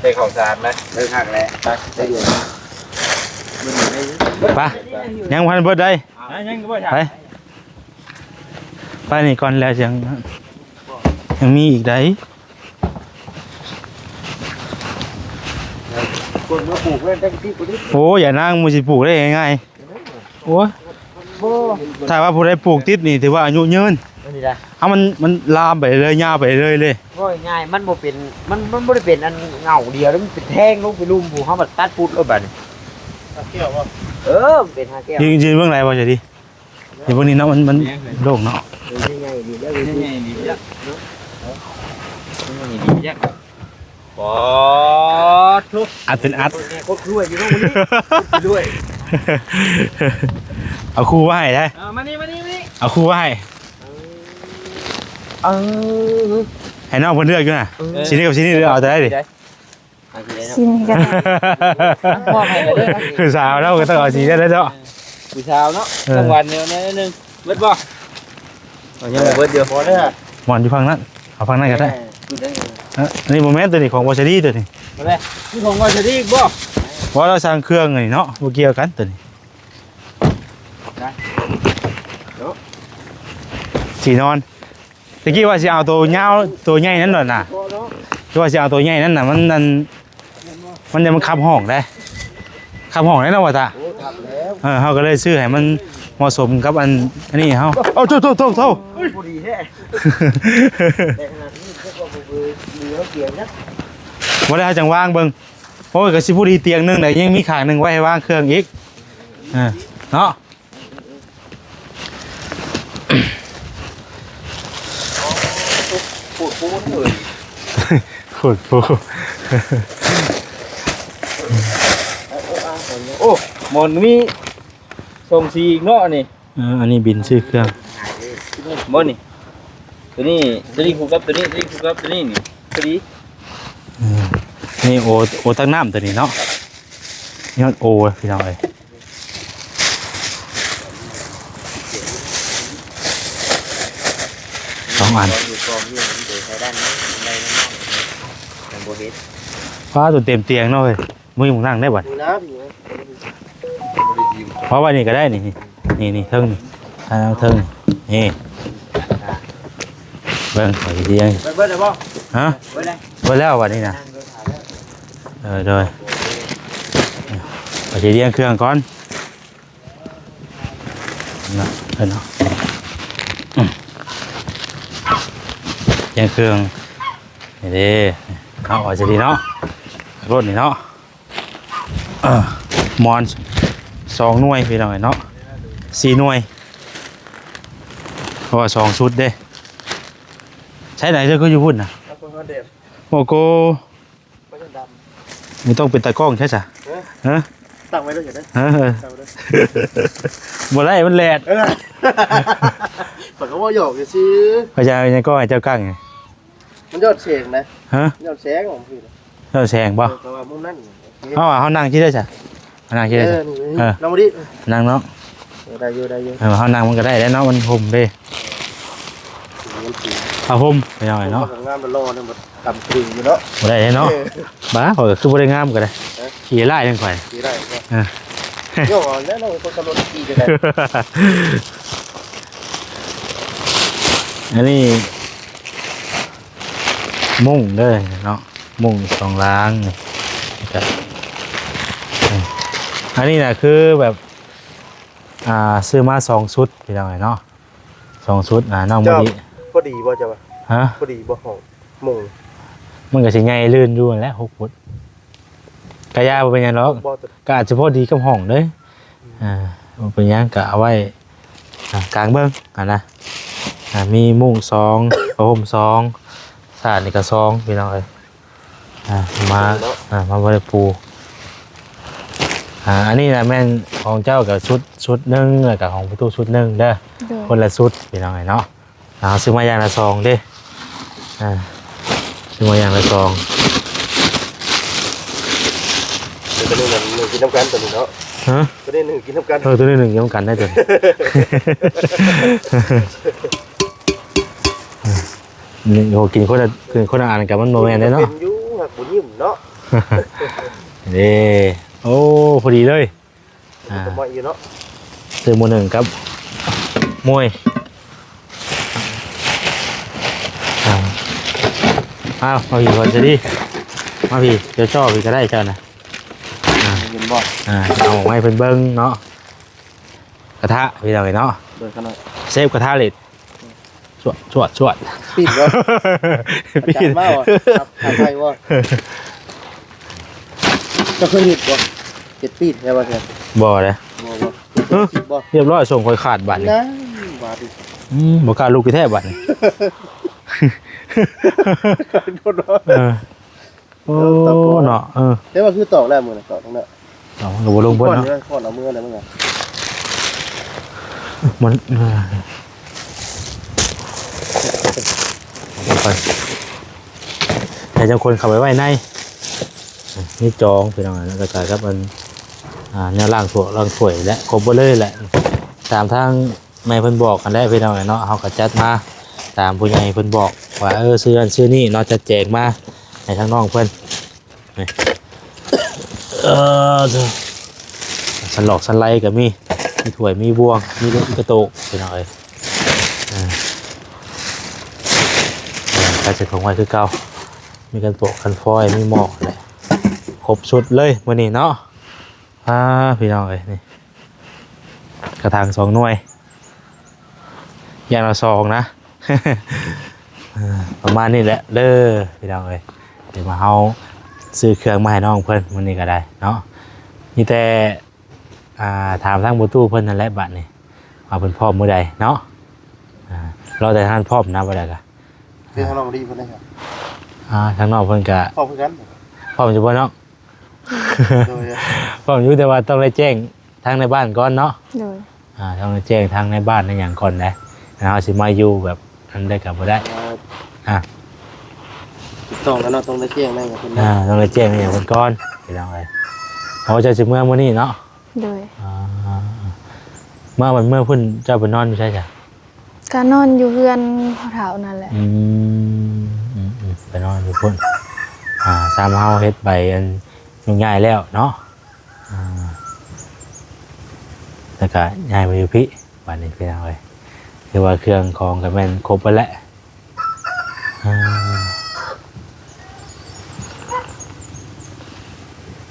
ໃສ່ເຂົ້າສານນະ. ເອີ ຄັກແຫຼະ ຄັກ ໄດ້ຢູ່. ໄປ ຍັງບໍ່ທັນເບິດໃດ໋. ອ່າ ຍັງບໍ່ທັນ ໄປ ໄປນີ້ກ່ອນ ແລ້ວຍັງ ຍັງມີອີກໃດ໋. ຄົນມາປູກເຮືອນຈັກທີ່ບໍ່ໄດ້. ໂອ້ ຢ່ານາງ ມັນຊິປູກໄດ້ງ່າຍໆ. ໂອ້ຍ ບໍ່ ຖ້າວ່າຜູ້ໃດປູກຕິດນີ້ ຖືວ່າອາຍຸຍືນ. ອັນນີ້ນະ ເອົາ ມັນ ມັນລາມໄປເລື້ອຍ ຍາວໄປເລື້ອຍເລີຍ. ເວົ້າງ່າຍໆ ມັນບໍ່ເປັນ ມັນ ມັນບໍ່ໄດ້ເປັນອັນເຫງົ້າດຽວ ແລ້ວມັນເປັນແທ່ງລົງໄປລຸ່ມພຸ້ນ ເຮົາມາຕັດປຸດໂລດບາດນີ້. ຮາກແກ້ວບໍ່? ເອີ ມັນເປັນຮາກແກ້ວ. ຢືນ ຢືນເບິ່ງໄດ້ບໍ່ ຈະດີ? ຢູ່ເບິ່ງນີ້ເນາະ ມັນ ມັນໂລ່ງເນາະ. ເອີ ໃຫຍ່ໆ ດີແລ້ວ ໃຫຍ່ໆ ດີແລ້ວເນາະ. ໃຫຍ່ໆ ດີແລ້ວ. ປາດໂທ້ ອັດເປັນອັດ ແມ່ໂຄດຄືໄວຢູ່ເນາະມື້ນີ້ ລວຍ ເອົາຄູ່ມາໃຫ້ໄດ໋. ເອົາມານີ້ ມານີ້ ມານີ້. ເອົາຄູ່ມາໃຫ້ ເອີ ໃຫ້ນ້ອງເພິ່ນເລືອກຢູ່ນະ ເອີ ຊິນີ້ກັບຊິນີ້ ເລືອກເອົາຕົວໃດດີ? ຊິນີ້ກໍໄດ້ ມອບໃຫ້ເລີຍ ຜູ້ສາວເນາະ ກໍຕ້ອງເອົາສີນັ້ນແຫຼະເນາະ ຜູ້ສາວເນາະ ເອີ ທັງວັນນີ້ໜ້ອຍໜຶ່ງ ເບິດບໍ່? ເອົາ ຍັງບໍ່ເບິດຢູ່ ບໍ່ເດີ ໝອນຢູ່ຝັ່ງນັ້ນ ເອົາຝັ່ງນັ້ນກໍໄດ້ ເອີ ເອີ ອັນນີ້ບໍ່ແມ່ນ ຕົວນີ້ຂອງບໍ່ສະດີ ຕົວນີ້ ບໍ່ແມ່ນ ຄືຂອງບໍ່ສະດີບໍ່? ບໍ່ ລາວສັ່ງເຄື່ອງນີ້ເນາະ ບໍ່ກ່ຽວກັນຕົວນີ້ ທີ່ນອນ ຕະກີ້ວ່າຊິເອົາໂຕຍາວ ໂຕໃຫຍ່ນັ້ນໂລດນະ ເພາະເນາະ ຄືວ່າຊິເອົາໂຕໃຫຍ່ນັ້ນນະ ມັນ ມັນ ມັນ ມັນຂັບຫ້ອງເດ້ ຂັບຫ້ອງເດ້ເນາະວ່າຕາ ໂອ້ ຂັບແລ້ວ ເອີ ເຮົາກໍເລີຍຊື້ໃຫ້ມັນເໝາະສົມກັບອັນ ອັນນີ້ເຮົາ ເອົາ ໂທ້ໆໆໆ ພໍດີແທ້ ແຕ່ຂະໜາດນີ້ເຂົາກໍບໍ່ເບີເຮົາກຽງນະ ບໍ່ໄດ້ ເຮົາຈັ່ງວາງເບິ່ງ ໂອ້ຍ ກໍຊິພໍດີຕຽງໜຶ່ງແຫຼະ ຍັງມີຂ້າງໜຶ່ງໄວ້ໃຫ້ວາງເຄື່ອງອີກ ເອີ ເນາະ. ໂຄດໂພດເລີຍ ໂຄດໂພດ ໂອ້ ໝອນມີສອງສີອີກເນາະນີ້ ເອີ ອັນນີ້ບິນຊື້ເຄື່ອງ ບໍ່ນີ້ ຕົວນີ້ ຕົວນີ້ຄູ່ກັບຕົວນີ້ ຕົວນີ້ຄູ່ກັບຕົວນີ້ນີ້ ພໍດີ ເອີ ນີ້ໂອ ໂອຕັກນ້ຳຕົວນີ້ເນາະ ນີ້ຮອດໂອ ພີ່ນ້ອງເອີຍ. ສອງອັນ ກອງຢູ່ ກອງຢູ່ ມັນເດີໃສ່ດ້ານໃນ ມັນໄດ້ນ້ອຍໆ ມັນບໍ່ເຫັນ ຟ້າ ຕົວເຕັມຕຽງເນາະເວີຍ ບໍ່ມີໝ່ອງນັ່ງໄດ້ບັດ ມີນະ ມີນະ ເພາະວ່ານີ້ກໍໄດ້ນີ້ ນີ້ ນີ້ ເທິງນີ້ ທາງເທິງນີ້ ນີ້ ເບິ່ງ ຂ້ອຍຊິດຽງ ເບິດ ເບິດແລ້ວບໍ່? ຮະ? ເບິດແລ້ວ ເບິດແລ້ວບັດນີ້ນະ ເອີ ໂດຍ ຂ້ອຍຊິດຽງເຄື່ອງກ່ອນ ນະ ເອີ ເນາະ ອືມ ຍັງເຄື່ອງ ນີ້ເດ້ ເອົາ ເອົາຈັ່ງຊີ້ເນາະ ລົດນີ້ເນາະ ເອີ ໝອນສອງໜ່ວຍ ພີ່ນ້ອງເອີຍເນາະ ສີ່ໜ່ວຍ ເພາະວ່າສອງຊຸດເດ້ ໃຊ້ໄດ໋ ເຈົ້າຄືຢູ່ພຸ້ນນະ ໂອ້ໂກ ບໍ່ຕ້ອງເປັນຕາກ້ອງແທ້ຊະ ຮະ ຕັ້ງໄວ້ເດີ ເອີ ຕັ້ງໄວ້ເດີ ບໍ່ໄດ້ ມັນແດດ ເອີ ຂ້ອຍກໍເວົ້າຫຍອກຊື່ໆ ຂ້ອຍຈະເອົາຫຍັງກ້ອງໃຫ້ເຈົ້າກ້າງນີ້ ມັນຍ້ອນແສງນະ ຮະ ມັນຍ້ອນແສງຂອງພີ່ນະ ຍ້ອນແສງບໍ່ ເອີ ແຕ່ວ່າມຸມນັ້ນ ເຮົາ ເຮົານັ່ງທີ່ໃດຊະ ມານັ່ງຢູ່ ເອີ ນີ້ ເອີ ນັ່ງບໍ່ດີ ນັ່ງເນາະ ເອີ ໄດ້ຢູ່ ໄດ້ຢູ່ ເອີ ເຮົານັ່ງມັນກໍໄດ້ແຫຼະເນາະ ມັນຮົ່ມເດ້ ມັນຊິ ຜ້າຮົ່ມ ພີ່ນ້ອງເອີຍເນາະ ງາມຫຼໍ່ເນາະ ມັນກຳກຶ່ງຢູ່ເນາະ ບໍ່ໄດ້ເນາະ ເອີ ບ້າ ຂ້ອຍກໍຄືບໍ່ໄດ້ງາມກໍໄດ້ ຮະ ຂີ້ຮ້າຍຈັ່ງຂ້ອຍ ຂີ້ຮ້າຍ ເອີ ຍ້ອນແລ້ວເນາະ ຄົນຂັບລົດຂີ່ຈັ່ງໃດ ອັນນີ້ ມຸ້ງເດີເນາະ ມຸ້ງສອງລາງນີ້ ແລ້ວກະ ອັນນີ້ນະຄືແບບ ອ່າ ຊື້ມາສອງຊຸດ ພີ່ນ້ອງເອີຍເນາະ ສອງຊຸດ ອ່າ ນ້ອງມະລິ ພໍດີບໍ່ເຈົ້າວ່າ ຮະ ພໍດີບໍ່ຫ້ອງມຸ້ງ ມັນກໍຊິໃຫຍ່ລື່ນຢູ່ຫັ້ນແຫຼະ ຫົກຟຸດ ກະຢ່າ ບໍ່ເປັນຫຍັງດອກ ກໍອາດຈະພໍດີກັບຫ້ອງເດ້ ອ່າ ບໍ່ເປັນຫຍັງ ກະເອົາໄວ້ ອ່າ ກາງເບິ່ງຫັ້ນນະ ອ່າ ມີມຸ້ງສອງ ຜ້າຫົ່ມສອງ ສາດນີ້ກໍສອງ ພີ່ນ້ອງເອີຍ ອ່າ ມາ ເນາະ ອ່າ ມາບໍ່ໄດ້ປູ ອ່າ ອັນນີ້ນະແມ່ນຂອງເຈົ້າກໍຊຸດ ຊຸດໜຶ່ງ ແລ້ວກໍຂອງພໍ່ຕູ້ຊຸດໜຶ່ງເດີ ໂດຍ ຄົນລະຊຸດ ພີ່ນ້ອງເອີຍເນາະ ອ່າ ເຮົາຊື້ມາຢ່າງລະສອງເດ້ ອ່າ ຊື້ມາຢ່າງລະສອງ ແຕ່ຕົວນີ້ມັນໜຶ່ງກິນນຳກັນຕົວນີ້ເນາະ ຮະ ຕົວນີ້ໜຶ່ງກິນນຳກັນ ເອີ ຕົວນີ້ໜຶ່ງກິນນຳກັນໄດ້ຕົວນີ້ ນີ້ ໂອ້ ກິນຄົນລະ ກິນຄົນລະອັນກໍມັນບໍ່ແມ່ນເດ້ເນາະ ເປັນຢູ່ ຫາກບໍ່ຍິ້ມເນາະ ເດ້ ໂອ້ ພໍດີເລີຍ ອ່າ ກໍເໝາະຢູ່ເນາະ ຊື້ໝູ່ໜຶ່ງກັບມວຍ ອ່າ ເອົາ ມາພີ້ກ່ອນຊະດີ ມາພີ້ ເຈົ້າຈໍ້ພີ້ກໍໄດ້ເຈົ້ານະ ອ່າ ເຫັນບໍ່ ອ່າ ເອົາອອກມາໃຫ້ເພິ່ນເບິ່ງເນາະ ກະທະ ພີ່ນ້ອງເອີຍເນາະ ເບິ່ງຂ້າງໃນ ເຊຟກະທະເຫຼັກ ສວດ ສວດ ສວດ ປີ້ນບໍ່ ປີ້ນ ອາຈານມາບໍ່ ຫາໄຟບໍ່ ເຈົ້າເຄີຍເຮັດບໍ່ ເຮັດປີ້ນແທ້ບໍ່ແທ້ ບໍ່ເດ້ ບໍ່ ບໍ່ ຮະ ເຮັດບໍ່ ຮຽບຮ້ອຍ ສົ່ງຂ້ອຍຂາດບາດນີ້ ນັ້ນບາດນີ້ ອືມ ບໍ່ກ້າລຸກຢູ່ແທ້ບາດນີ້ ຂາດໂພດເນາະ ເອີ ໂອ້ ເນາະ ເອີ ແຕ່ວ່າຄືຕອກແລ້ວມື້ນັ້ນ ຕອກແລ້ວ ເອົາ ກໍບໍ່ລົງເພິ່ນເນາະ ກ່ອນເອົາເມືອໄດ້ມັນ ມັນ ເອີ ກ່ອນ ໃຫ້ເຈົ້າຄົນເຂົ້າໄປໄວ້ໃນ ມີຈອງພີ່ນ້ອງ ແລ້ວກໍກັບອັນ ອ່າ ແນວລ້າງຖ້ວຍ ລ້າງຖ້ວຍ ແລະ ຄົບເບິດເລີຍແຫຼະ ຕາມທາງແມ່ເພິ່ນບອກຫັ້ນແຫຼະພີ່ນ້ອງເນາະ. ເຮົາກໍຈັດມາຕາມຜູ້ໃຫຍ່ເພິ່ນບອກວ່າ ເອີ ຊື້ນັ້ນຊື້ນີ້ເນາະ ຈັດແຈງມາໃຫ້ທາງນ້ອງເພິ່ນ. ນີ້ ເອີ ສັນຫຼອກສັນໄລກໍມີ ມີຖ້ວຍ ມີບ່ວງ ມີກະໂຕກ ພີ່ນ້ອງເອີຍ. ເອີ ຈັດໃສ່ຖົງໄວ້ຄືເກົ່າ ມີກະໂຕກຄັນຟອຍ ມີໝໍ້ແຫຼະ ຄົບຊຸດເລີຍມື້ນີ້ເນາະ. ອ່າ ພີ່ນ້ອງເອີຍ ນີ້ ກະຖາງສອງໜ່ວຍ ຢ່າງລະສອງນະ ເອີ ປະມານນີ້ແຫຼະເດີພີ່ນ້ອງເອີຍ. ດຽວມາເຮົາຊື້ເຄື່ອງມາໃຫ້ນ້ອງເພິ່ນມື້ນີ້ກໍໄດ້ເນາະ. ມີແຕ່ ອ່າ ຖາມທາງບໍ່ຕູ້ເພິ່ນນັ້ນແຫຼະບາດນີ້ ວ່າເພິ່ນພ້ອມມື້ໃດເນາະ. ອ່າ ລໍແຕ່ທາງນັ້ນພ້ອມນະ ບໍ່ໄດ້ກະ ຄືທາງນ້ອງດີເພິ່ນໄດ້ ອ່າ ທາງນ້ອງເພິ່ນກະ ພ້ອມຄືກັນ ພ້ອມຢູ່ບໍ່ນ້ອງ? ໂດຍ ພ້ອມຢູ່ ແຕ່ວ່າຕ້ອງໄດ້ແຈ້ງທາງໃນບ້ານກ່ອນເນາະ. ໂດຍ ອ່າ ຕ້ອງໄດ້ແຈ້ງທາງໃນບ້ານໃນຫຍັງກ່ອນເດ້ ແລ້ວເຮົາຊິມາຢູ່ແບບນັ້ນໄດ້ກໍບໍ່ໄດ້. ອ່າ ອ່າ ຖືກຕ້ອງແລ້ວເນາະ ຕ້ອງໄດ້ແຈ້ງໃນຫຍັງເພິ່ນເນາະ. ອ່າ ຕ້ອງໄດ້ແຈ້ງໃນຫຍັງເພິ່ນກ່ອນພີ່ນ້ອງເອີຍ. ເອົາ ເຈົ້າຊິເມືອມື້ນີ້ເນາະ? ໂດຍ ອ່າ ມາວັນເມືອພຸ້ນ ເຈົ້າໄປນອນຢູ່ໃສຊະ? ກະນອນຢູ່ເຮືອນພໍ່ເຖົ້ານັ້ນແຫຼະ. ອືມ ອືມໆ ໄປນອນຢູ່ພຸ້ນ. ອ່າ ຊຳເຮົາເຮັດໃບອັນໂຍກຍ້າຍແລ້ວເນາະ. ອ່າ ແລ້ວກະຍ້າຍມາຢູ່ພີ້ ບາດນີ້ພີ່ນ້ອງເອີຍ ຖືວ່າເຄື່ອງຂອງກໍແມ່ນຄົບເບິດແຫຼະ. ອ່າ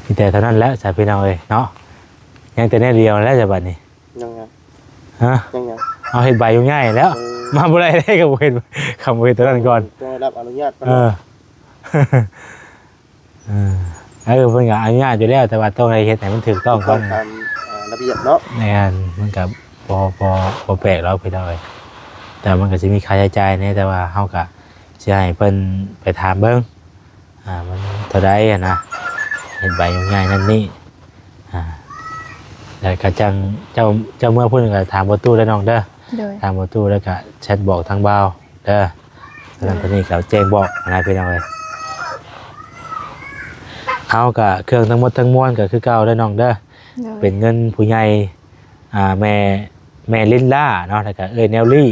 ມີແຕ່ເທົ່ານັ້ນແຫຼະຊະພີ່ນ້ອງເອີຍເນາະ. ຍັງແຕ່ແນວດຽວແຫຼະຊະບາດນີ້. ຍັງ ຮະ? ຍັງ ເອົາເຮັດໃບຢູ່ໃຫຍ່ແລ້ວ ເອີ ມາບໍ່ໄດ້ເດ້ ກໍບໍ່ເຮັດ ຄຳບໍ່ເຮັດຕົວນັ້ນກ່ອນ ຕ້ອງໄດ້ຮັບອະນຸຍາດກ່ອນ. ເອີ ເອີ ເອີ ເພິ່ນກໍອະນຸຍາດຢູ່ແລ້ວ ແຕ່ວ່າຕ້ອງໄດ້ເຮັດໃຫ້ມັນຖືກຕ້ອງກ່ອນ ຕາມ ອ່າ ລະບຽບເນາະ. ແມ່ນ ມັນກໍບໍ່ ບໍ່ ບໍ່ແປກດອກພີ່ນ້ອງເອີຍ ແຕ່ມັນກໍຊິມີຄ່າໃຊ້ຈ່າຍແດ່ ແຕ່ວ່າເຮົາກໍຊິໃຫ້ເພິ່ນໄປຖາມເບິ່ງ ອ່າ ມັນເທົ່າໃດຫັ້ນນະ ເຮັດໃບຫຍຸ້ງຍາກນັ້ນນີ້. ອ່າ ແລ້ວກໍຈັ່ງເຈົ້າ ເຈົ້າເມືອພຸ້ນກໍຖາມບໍ່ຕູ້ເດີນ້ອງເດີ. ໂດຍ ຖາມບໍ່ຕູ້ແລ້ວກໍແຊັດບອກທາງບ່າວເດີ ໂດຍ ຕອນນີ້ກໍແຈ້ງບອກນະພີ່ນ້ອງເອີຍ. ເອົາ ກໍເຄື່ອງທັງໝົດທັງມວນກໍຄືເກົ່າເດີນ້ອງເດີ. ໂດຍ ເປັນເງິນຜູ້ໃຫຍ່ ອ່າ ແມ່ ແມ່ລິນລາເນາະ ແລ້ວກໍເອື້ອຍແນວລີ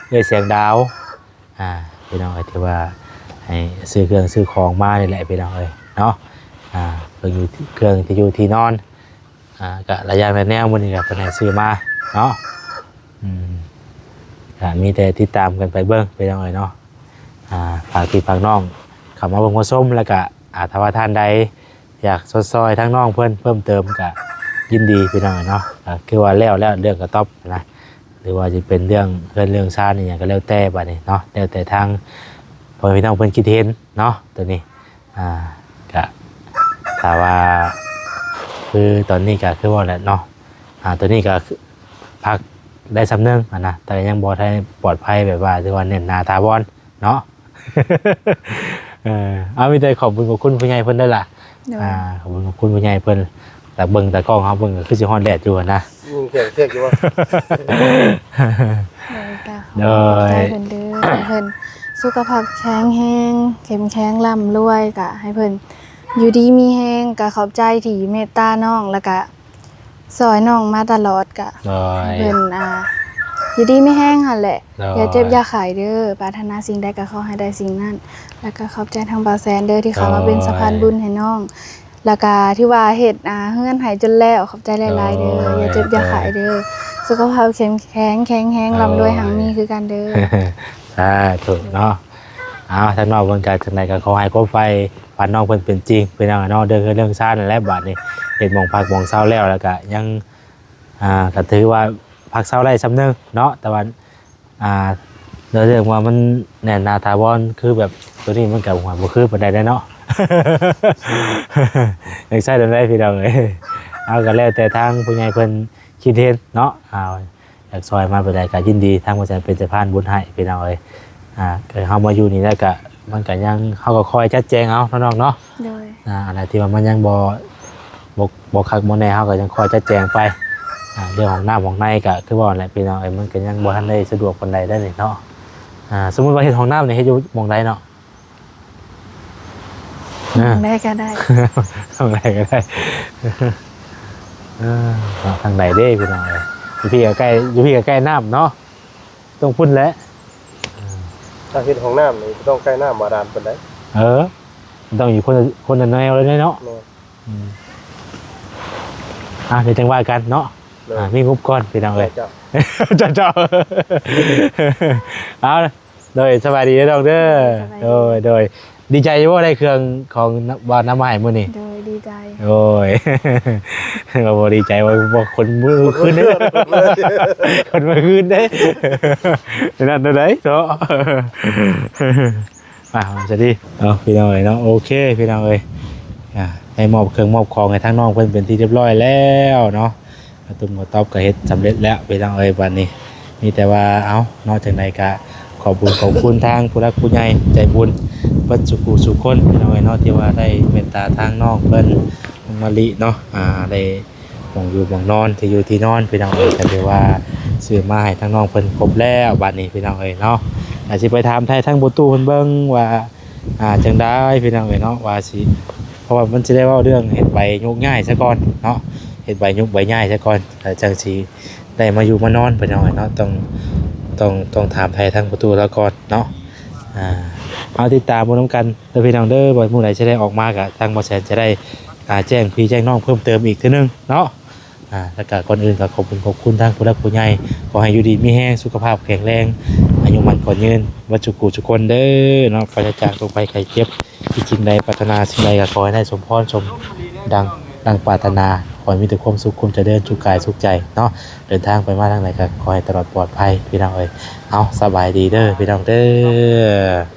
ເອື້ອຍແສງດາວ ອ່າ ພີ່ນ້ອງເອີຍ ທີ່ວ່າໃຫ້ຊື້ເຄື່ອງຊື້ຂອງມານີ້ແຫຼະພີ່ນ້ອງເອີຍເນາະ. ອ່າ ເຄື່ອງຢູ່ ເຄື່ອງທີ່ຢູ່ທີ່ນອນ ອ່າ ກະຫຼາຍຢ່າງຫຼາຍແນວ ມື້ນີ້ກະເພິ່ນໃຫ້ຊື້ມາເນາະ. ອືມ ກະມີແຕ່ຕິດຕາມກັນໄປເບິ່ງພີ່ນ້ອງເອີຍເນາະ. ອ່າ ຝາກພີ່ຝາກນ້ອງເຂົ້າມາເບິ່ງມາຊົມ ແລ້ວກະ ອ່າ ຖ້າວ່າທ່ານໃດ ຢາກຊົດຊ່ອຍທາງນ້ອງເພິ່ນເພີ່ມເຕີມກະຍິນດີພີ່ນ້ອງເນາະ. ກະຄືວ່າແລ້ວ ແລ້ວເລື່ອງກະຕອບນະ ຫຼືວ່າຈະເປັນເລື່ອງເຮືອນເລື່ອງຊານອີ່ຫຍັງກະແລ້ວແຕ່ບາດນີ້ເນາະ ແລ້ວແຕ່ທາງພໍ່ແມ່ພີ່ນ້ອງເພິ່ນຄິດເຫັນເນາະ. ໂຕນີ້ ອ່າ ກະຖ້າວ່າ ຄືຕອນນີ້ກະຄືວ່າແຫຼະເນາະ ອ່າ ໂຕນີ້ກະພັກໄດ້ສ່ຳໜຶ່ງຫັ້ນນະ ແຕ່ກະຍັງບໍ່ໄດ້ປອດໄພແບບວ່າຖືວ່າແໜ້ນໜາຖາວອນເນາະ. ເອີ ເອົາ ມີແຕ່ຂອບບຸນຂອບຄຸນຜູ້ໃຫຍ່ເພິ່ນເດີລະ. ໂດຍ ອ່າ ຂອບຄຸນຂອບຄຸນຜູ້ໃຫຍ່ເພິ່ນ ຕາເບິ່ງຕາກ້ອງເຮົາເບິ່ງກໍຄືຊິຮ້ອນແດດຢູ່ຫັ້ນນະ. ອືມ ແຂງເຊກຢູ່ບໍ່? ໂດຍ ກໍ ໂດຍ ຂອບໃຈເພິ່ນເດີ ໃຫ້ເພິ່ນສຸຂະພາບແຂງແຮງ ເຂັ້ມແຂງ ລ່ຳລວຍ ກໍໃຫ້ເພິ່ນຢູ່ດີມີແຮງ. ກໍຂອບໃຈທີ່ເມດຕານ້ອງ ແລ້ວກໍ ຊ່ອຍນ້ອງມາຕະຫຼອດ ກະ ໂດຍ ເພິ່ນ ອ່າ ຢູ່ດີມີແຮງຫັ້ນແຫຼະ ໂດຍ ຢ່າເຈັບຢ່າໄຂ້ເດີ ປາດຖະໜາສິ່ງໃດກະຂໍໃຫ້ໄດ້ສິ່ງນັ້ນ ແລ້ວກະຂອບໃຈທາງບ່າວແສນເດີ ທີ່ເຂົ້າມາເປັນ ໂດຍ ສະພານບຸນໃຫ້ນ້ອງ ແລ້ວກະຖືວ່າເຮັດ ອ່າ ເຮືອນໃຫ້ຈົນແລ້ວ ຂອບໃຈຫຼາຍໆເດີ ໂດຍ ຢ່າເຈັບຢ່າໄຂ້ເດີ ໂດຍ ສຸຂະພາບເຂັ້ມແຂງ ແຂງແຮງ ໂດຍ ລ່ຳລວຍຮັ່ງມີຄືກັນເດີ ສາທຸເນາະ. ເອົາ ທາງນ້ອງເພິ່ນກະຈັ່ງໃດກະຂໍໃຫ້ຄວາມໃຝ່ຝັນນ້ອງເພິ່ນເປັນຈິງ ເປັນຫຍັງເນາະ ເລື່ອງເຮືອນເລື່ອງຊານນັ້ນແຫຼະ ບາດນີ້ເຮັດໝ່ອງພັກໝ່ອງເຊົາແລ້ວ ແລ້ວກະຍັງ ອ່າ ກະຖືວ່າພັກເຊົາໄດ້ສ່ຳໜຶ່ງເນາະ ແຕ່ວ່າ ອ່າ ໂດຍເລື່ອງວ່າມັນແໜ້ນໜາຖາວອນ ຄືແບບໂຕນີ້ມັນກະບໍ່ຄືປານໃດເດ້ເນາະ ຢາກໃຊ້ແນວໃດພີ່ນ້ອງເອີຍ. ເອົາ ກະແລ້ວແຕ່ທາງຜູ້ໃຫຍ່ເພິ່ນຄິດເຫັນເນາະ ເອົາ ຢາກຊ່ອຍມາປານໃດກະຍິນດີ ທາງບ່າວແສນເປັນສະພານບຸນໃຫ້ພີ່ນ້ອງເອີຍ. ອ່າ ກະເຮົາມາຢູ່ນີ້ແລ້ວກະ ມັນກະຍັງ ເຮົາກະຄອຍຈັດແຈງເອົາເນາະນ້ອງເນາະ ໂດຍ ອ່າ ອັນໃດທີ່ວ່າມັນຍັງບໍ່ ບໍ່ ບໍ່ຄັກບໍ່ແນ່ ເຮົາກະຍັງຄອຍຈັດແຈງໄປ. ອ່າ ເລື່ອງຫ້ອງນ້ຳຫ້ອງໃນກະຄືວ່າຫັ້ນແຫຼະພີ່ນ້ອງເອີຍ ມັນກະຍັງບໍ່ທັນໄດ້ສະດວກປານໃດໄດ໋ນີ້ເນາະ. ອ່າ ສົມມຸດວ່າເຮັດຫ້ອງນ້ຳນີ້ ເຮັດຢູ່ໝ່ອງໃດເນາະ? ອ່າ ໝ່ອງໃດກໍໄດ້ ໝ່ອງໃດກໍໄດ້ ເອີ ເນາະ ທາງໃດເດ້ພີ່ນ້ອງເອີຍ? ຢູ່ພີ້ກໍໃກ້ ຢູ່ພີ້ກໍໃກ້ນ້ຳເນາະ ຕ້ອງພຸ້ນແຫຼະ. ຖ້າເຮັດຫ້ອງນ້ຳນີ້ບໍ່ຕ້ອງໃກ້ນ້ຳບາດານປານໃດ. ເອີ ຕ້ອງຢູ່ຄົນລະ ຄົນລະແນວເລີຍເນາະ. ແມ່ນ. ອືມ ອ່າ ດຽວຈັ່ງວ່າກັນເນາະ. ໂດຍ. ອ່າ ມີງົບກ່ອນພີ່ນ້ອງເອີຍ. ເຈົ້າ ເຈົ້າ ເຈົ້າ ເອົາ ໂດຍ ສະບາຍດີເດີນ້ອງເດີ. ສະບາຍດີ. ໂດຍ ໂດຍ ດີໃຈຢູ່ບໍ່ ໄດ້ເຄື່ອງຂອງ ນ- ວ່ານຳມາໃຫ້ມື້ນີ້? ໂດຍ ດີໃຈ. ໂອ້ຍ ວ່າບໍ່ດີໃຈ ວ່າ ວ່າຄົນມື້ຄືນເດ້ ຄົນມື້ຄືນເດ້ ນັ້ນເທົ່າໃດເນາະ. ອ່າ ສະບາຍດີເນາະ ພີ່ນ້ອງເອີຍເນາະ. ໂອເຄ ພີ່ນ້ອງເອີຍ ອ່າ ໄດ້ມອບເຄື່ອງມອບຂອງໃຫ້ທາງນ້ອງເພິ່ນເປັນທີ່ຮຽບຮ້ອຍແລ້ວເນາະ. ກະຕຸ້ມກະຕອບກະເຮັດສຳເລັດແລ້ວພີ່ນ້ອງເອີຍ. ບາດນີ້ມີແຕ່ວ່າ ເອົາເນາະ ຈັ່ງໃດກະຂອບບຸນຂອບຄຸນທາງຜູ້ຫຼັກຜູ້ໃຫຍ່ໃຈບຸນເບິດສູ່ຜູ້ສູ່ຄົນພີ່ນ້ອງເອີຍເນາະ ທີ່ວ່າໄດ້ເມດຕາທາງນ້ອງເພິ່ນ ນ້ອງມະລິເນາະ ອ່າ ໄດ້ ໝ່ອງຢູ່ໝ່ອງນອນ ທີ່ຢູ່ທີ່ນອນພີ່ນ້ອງເອີຍ. ກະຖືວ່າຊື້ມາໃຫ້ທາງນ້ອງເພິ່ນຄົບແລ້ວບາດນີ້ພີ່ນ້ອງເອີຍເນາະ. ອາດຊິໄປຖາມໄຖ່ທາງພໍ່ຕູ້ເພິ່ນເບິ່ງວ່າ ອ່າ ຈັ່ງໃດພີ່ນ້ອງເອີຍເນາະ ວ່າຊິ ເພາະວ່າມັນຊິໄດ້ເວົ້າເລື່ອງເຮັດໃບໂຍກຍ້າຍຊະກ່ອນເນາະ ເຮັດໃບໂຍກໃບຍ້າຍຊະກ່ອນ ແລ້ວຈັ່ງຊິໄດ້ມາຢູ່ມານອນພີ່ນ້ອງເອີຍເນາະ. ຕ້ອງ ຕ້ອງ ຕ້ອງຖາມໄຖ່ທາງພໍ່ຕູ້ລາວກ່ອນເນາະ. ອ່າ ເຮົາຕິດຕາມເບິ່ງນຳກັນເດີພີ່ນ້ອງເດີ ວ່າມື້ໃດຊິໄດ້ອອກມາ ກະທາງບໍ່ແສນຈະໄດ້ ອ່າ ແຈ້ງພີ່ແຈ້ງນ້ອງເພີ່ມເຕີມອີກເທື່ອໜຶ່ງເນາະ. ອ່າ ແລ້ວກະກ່ອນອື່ນກະຂອບຄຸນຂອບຄຸນທາງຜູ້ຫຼັກຜູ້ໃຫຍ່ ຂໍໃຫ້ຢູ່ດີມີແຮງ ສຸຂະພາບແຂງແຮງ ອາຍຸໝັ້ນຂວັນຍືນ ເບິດສູ່ຜູ້ສູ່ຄົນເດີເນາະ. ປາສະຈາກໂລກໄພໄຂ້ເຈັບ ທີ່ສິ່ງໃດປາດຖະໜາສິ່ງໃດກະຂໍໃຫ້ໄດ້ສົມພອນສົມດັ່ງ ດັ່ງປາດຖະໜາ ຂໍໃຫ້ມີແຕ່ຄວາມສຸກຄວາມຈະເລີນ ສຸກກາຍສຸກໃຈເນາະ. ເດີນທາງໄປມາທາງໃດກະຂໍໃຫ້ຕະຫຼອດປອດໄພພີ່ນ້ອງເອີຍ. ເອົາ ສະບາຍດີເດີພີ່ນ້ອງເດີ.